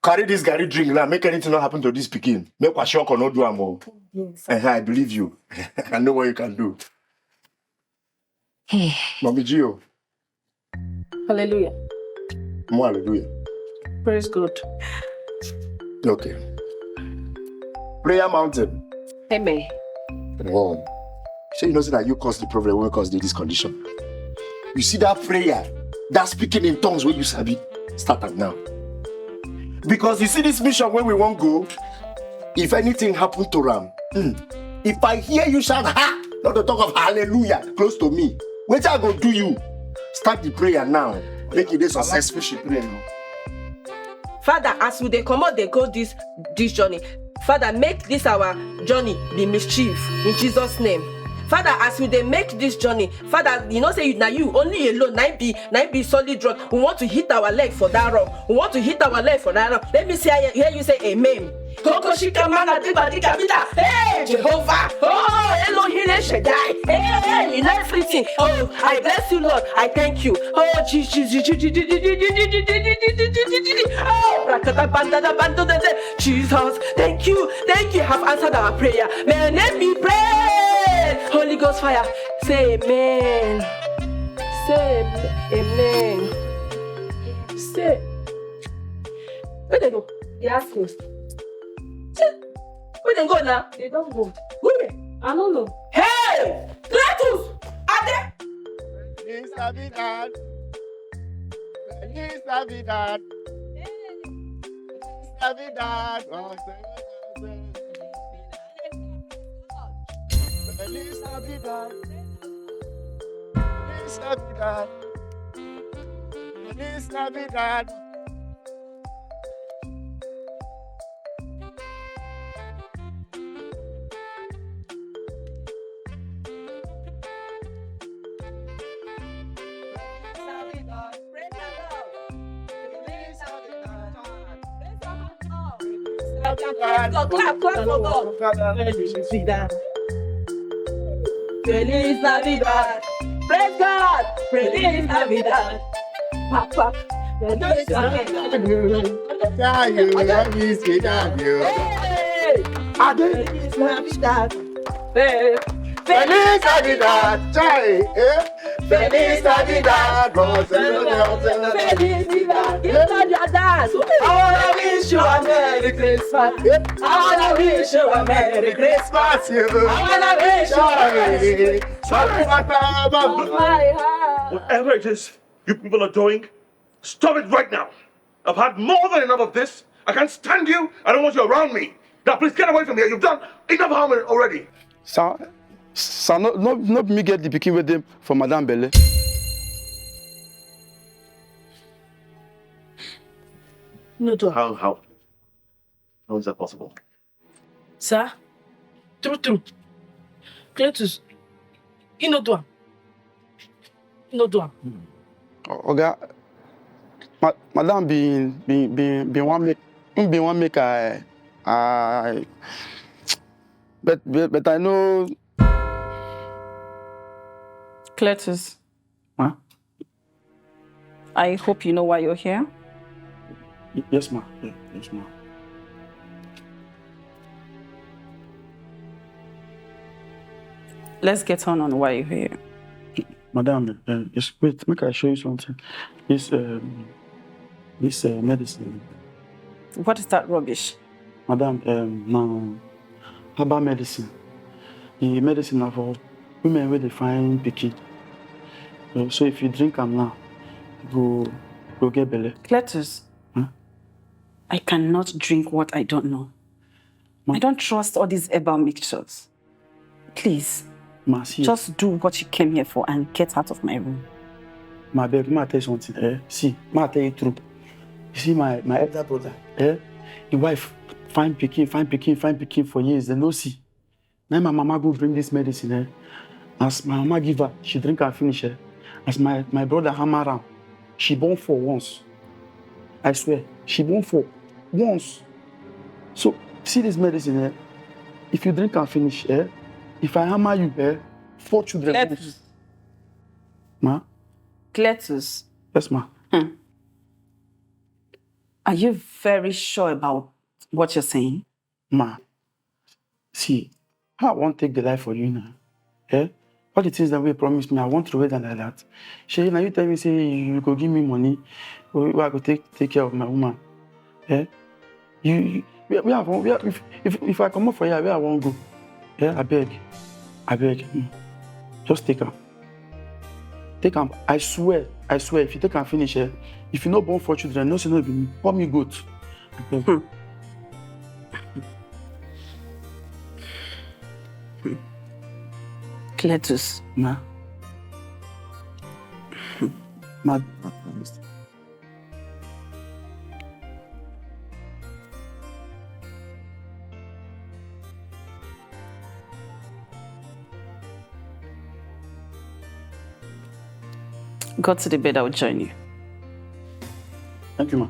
Carry this garri drink now. Make anything no happen to this pikin. Make kwashiorkor no do am o. Yes. Eh, I believe you. I know what you can do. Mommy Gio. Hallelujah. More hallelujah. Praise God. Okay. Prayer mountain. Amen. Wow. So you know say that you cause the problem, we cause the, this condition. You see that prayer, that speaking in tongues wey you sabi, start am now. Because you see this mission wey we wan go, if anything happen to am, hmm, if I hear you shout, "Ha!" Not to talk of hallelujah, close to me. Wetin I go do you? Start the prayer now. Make it dey successful. She pray now. Father, as we dey comot dey go this this journey, Father, make this our journey be mischief in Jesus' name. Father, as we dey make this journey, Father, you know say you, na you only alone, na im be na im be solid rock. We want to hit our leg for that rock. We want to hit our leg for that rock. Let me see, hear you say amen. Kokoshika mana diba dika bida. Hey, Jehovah. Oh, Elohim El Shaddai. Hey, hey, in everything. Oh, I bless you, Lord. I thank you. Oh, Jesus. Oh, rakata banda da banda da da. Jesus, thank you. Thank you. Have answered our prayer. May your name be praised. Holy Ghost fire. Say amen. Say amen. Say. Where they go? They ask you. Say, where they go now? They don't go. Where? I don't know. Hey! Cletus! Are they? Feliz Navidad. Feliz Navidad. Feliz Navidad. Feliz Navidad. Feliz Navidad. Feliz Navidad. Clap, clap for God. Feliz Navidad. Praise God. Feliz Navidad. Papa. Feliz Navidad. Hey! Feliz Navidad. Hey! Feliz Navidad. Chai, eh? Feliz Navidad. Feliz Navidad. Give God your dance. I wanna wish you a Merry Christmas. I wanna wish you a Merry Christmas. I wanna wish you a Merry Christmas. Whatever it is you people are doing, stop it right now. I've had more than enough of this. I can't stand you. I don't want you around me. Now, please get away from here. You've done enough harm already. Sir, sir, no, no, no be me get the pikin wey dey for Madam Belle. No do am. How, how? How is that possible? Sir, true, true. Cletus, he no do am. He no do am. Oga, ma madam bin bin bin bin wan make him bin wan make I I but but but I no. Cletus. Huh? I hope you know why you're here. Y- yes, ma. Yeah, yes, ma. Let's get on on why you're here. Madam, uh, just wait, make I show you something. This um, this uh, medicine. What is that rubbish? Madam, um, now herbal medicine. The medicine na for women wey dey find pikin. Uh, so if you drink am now, you go go get belle. Cletus, huh? I cannot drink what I don't know. Ma- I don't trust all these herbal mixtures. Please, ma, see, just do what you came here for and get out of my room. Ma, beg, ma, tell you something. Eh? See, ma, tell you true. You see, my my elder brother. Eh? The wife find pikin, find pikin, find pikin for years. They no see. Now my mama go bring this medicine. Eh? As my mama give her, she drink and finish. Eh? As my my brother hammer am, she born for once. I swear, she born for once. So see this medicine. Eh? If you drink and finish, eh? If I hammer you, eh? Four children. Cletus. Ma? Cletus. Yes, ma. Hmm. Are you very sure about what you're saying? Ma, see, how I wan take the life for you now? Eh? All the things that we promised me, I want to wait than like that. Shey, now you tell me say you go give me money, wey wey I go take take care of my woman. Eh? You, you where, where I wan, where, if, if, if I comot for here, where I wan go? Eh? I beg, I beg, mm. Just take am. Take am. I swear, I swear, if you take am finish, eh? If you no born four children, no say no be me. Pour me goat. I beg. Hmm. Cletus. Ma. Ma. Go to the bed, I will join you. Thank you, ma.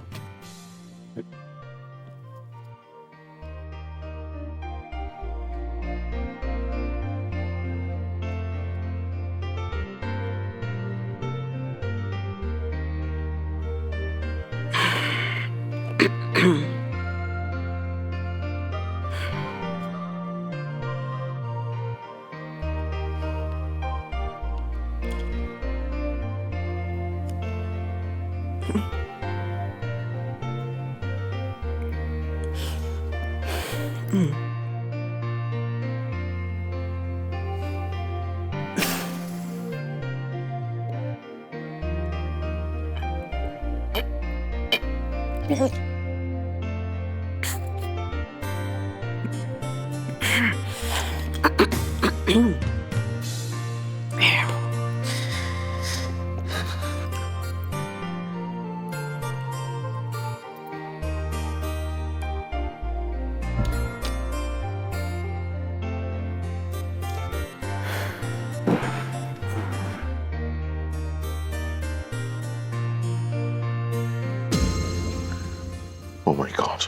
Oh my God.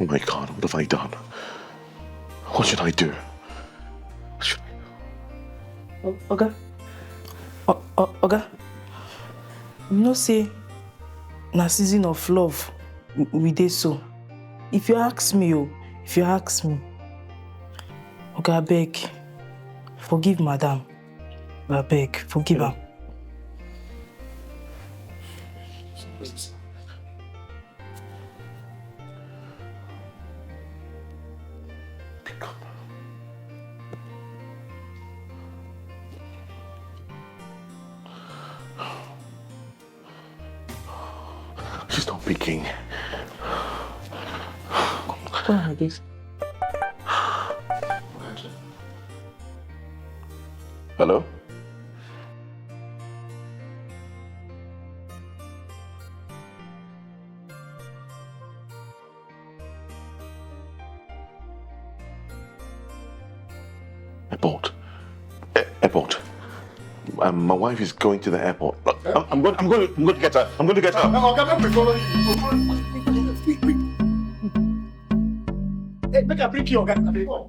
Oh my God, what have I done? What should I do? Oga, Oga, you know say na season of love we dey so. If you ask me, oh, if you ask me, Oga, abeg, forgive madam. Abeg, forgive am. She's not picking. Go ahead. Hello? Airport. A- airport. Um, my wife is going to the airport. I'm, I'm going. I'm going. I'm going to get her. I'm going to get her. Oga, make we follow you. Quick, quick, quick. Hey, make I bring you, Oga.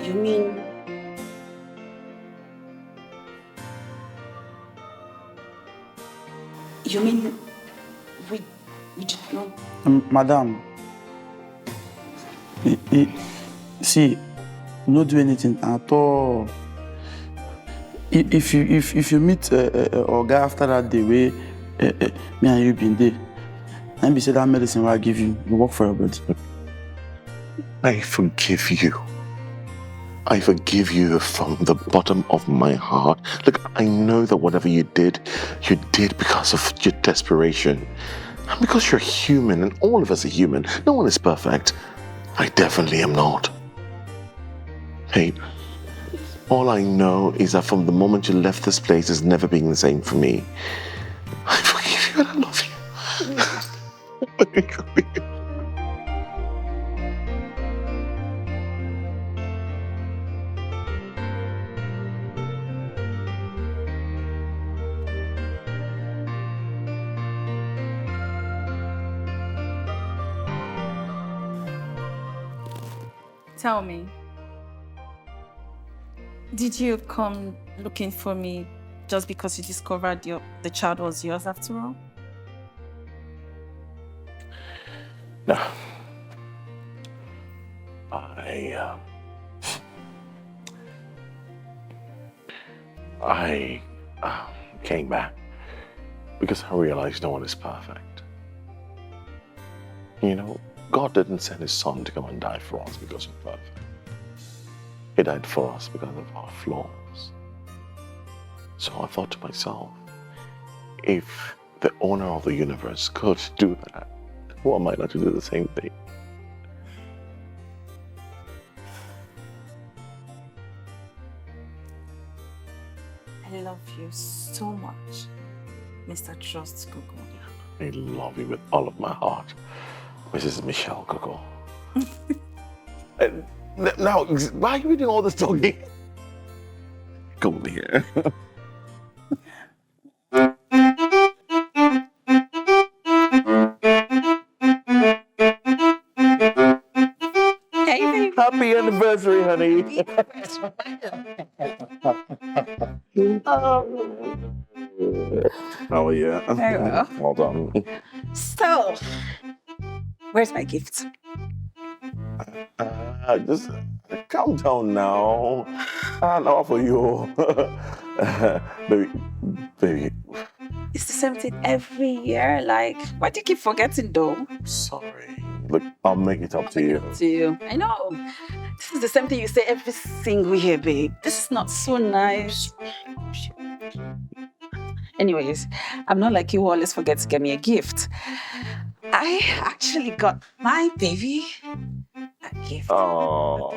You mean You mean we we did not? Um, madam, I, I, see, no do anything at all. I- If you if, if you meet uh, uh, uh, Oga after that day wey uh, uh, me and you been dey, and be say that medicine wey I give you, you work for your body. I forgive you. I forgive you from the bottom of my heart. Look, I know that whatever you did, you did because of your desperation. And because you're human, and all of us are human, no one is perfect. I definitely am not. Hey, all I know is that from the moment you left this place, it's never been the same for me. I forgive you and I love you. Tell me, did you come looking for me just because you discovered your, the child was yours after all? No. I, uh, I uh, came back because I realized no one is perfect. You know, God didn't send his son to come and die for us because we're perfect. He died for us because of our flaws. So I thought to myself, if the owner of the universe could do that, who am I not to do the same thing? I love you so much, Mister Trust Kuku. I love you with all of my heart, Missus Michelle Kuku. Uh, n- now, ex- why are you doing all this talking? Come over here. Hey, baby. Happy anniversary, honey. Oh, yeah. Very well. Well done. So, where's my gift? Uh, just calm down now. And how for you? Baby, baby, It's the same thing every year. Like, why do you keep forgetting though? Sorry. Look, I'll make it up to you. To you. I know. This is the same thing you say every single year, babe. This is not so nice. Anyways, I'm not like you who always forget to get me a gift. I actually got my baby a gift. Oh.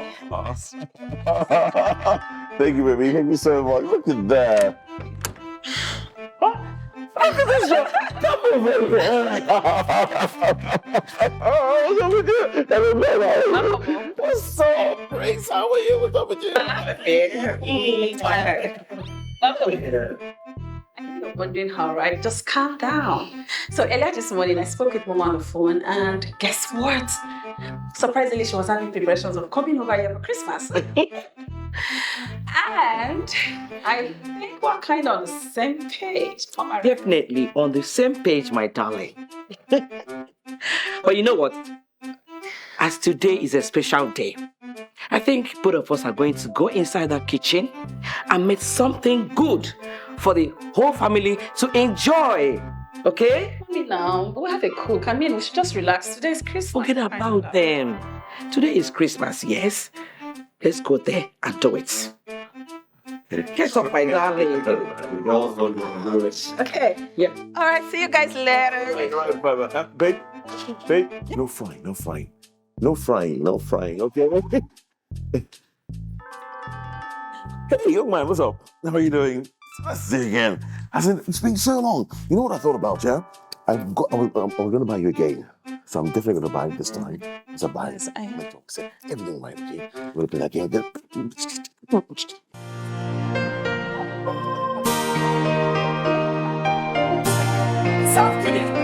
Thank you, baby. Thank you so much. Look at that. Look at this. Come here, baby. Oh, look at you. What's up, Grace? How are you? What's up with you? I know you're wondering how, right? Just calm down. So earlier this morning, I spoke with Mama on the phone, and guess what? Surprisingly, she was having preparations of coming over here for Christmas. And I think we're kind of on the same page, Mama. Definitely on the same page, my darling. But you know what? As today is a special day, I think both of us are going to go inside that kitchen and make something good for the whole family to enjoy. Okay? Mommy, now, we have a cook. I mean, we should just relax. Today is Christmas. Forget about them. Today is Christmas, yes? Let's go there and do it. Get up, my darling. Okay. Yeah. All right. See you guys later. Babe, babe, no frying, no frying. No frying, no frying, okay? Hey, young man, what's up? How are you doing? Let's see again. I said, it's been so long. You know what I thought about, yeah? I've got, I was, I was going to buy you a game. So I'm definitely going to buy it this time. It's a buy. Yes, I- My dog said everything right, okay? I'm going to play that game. Something.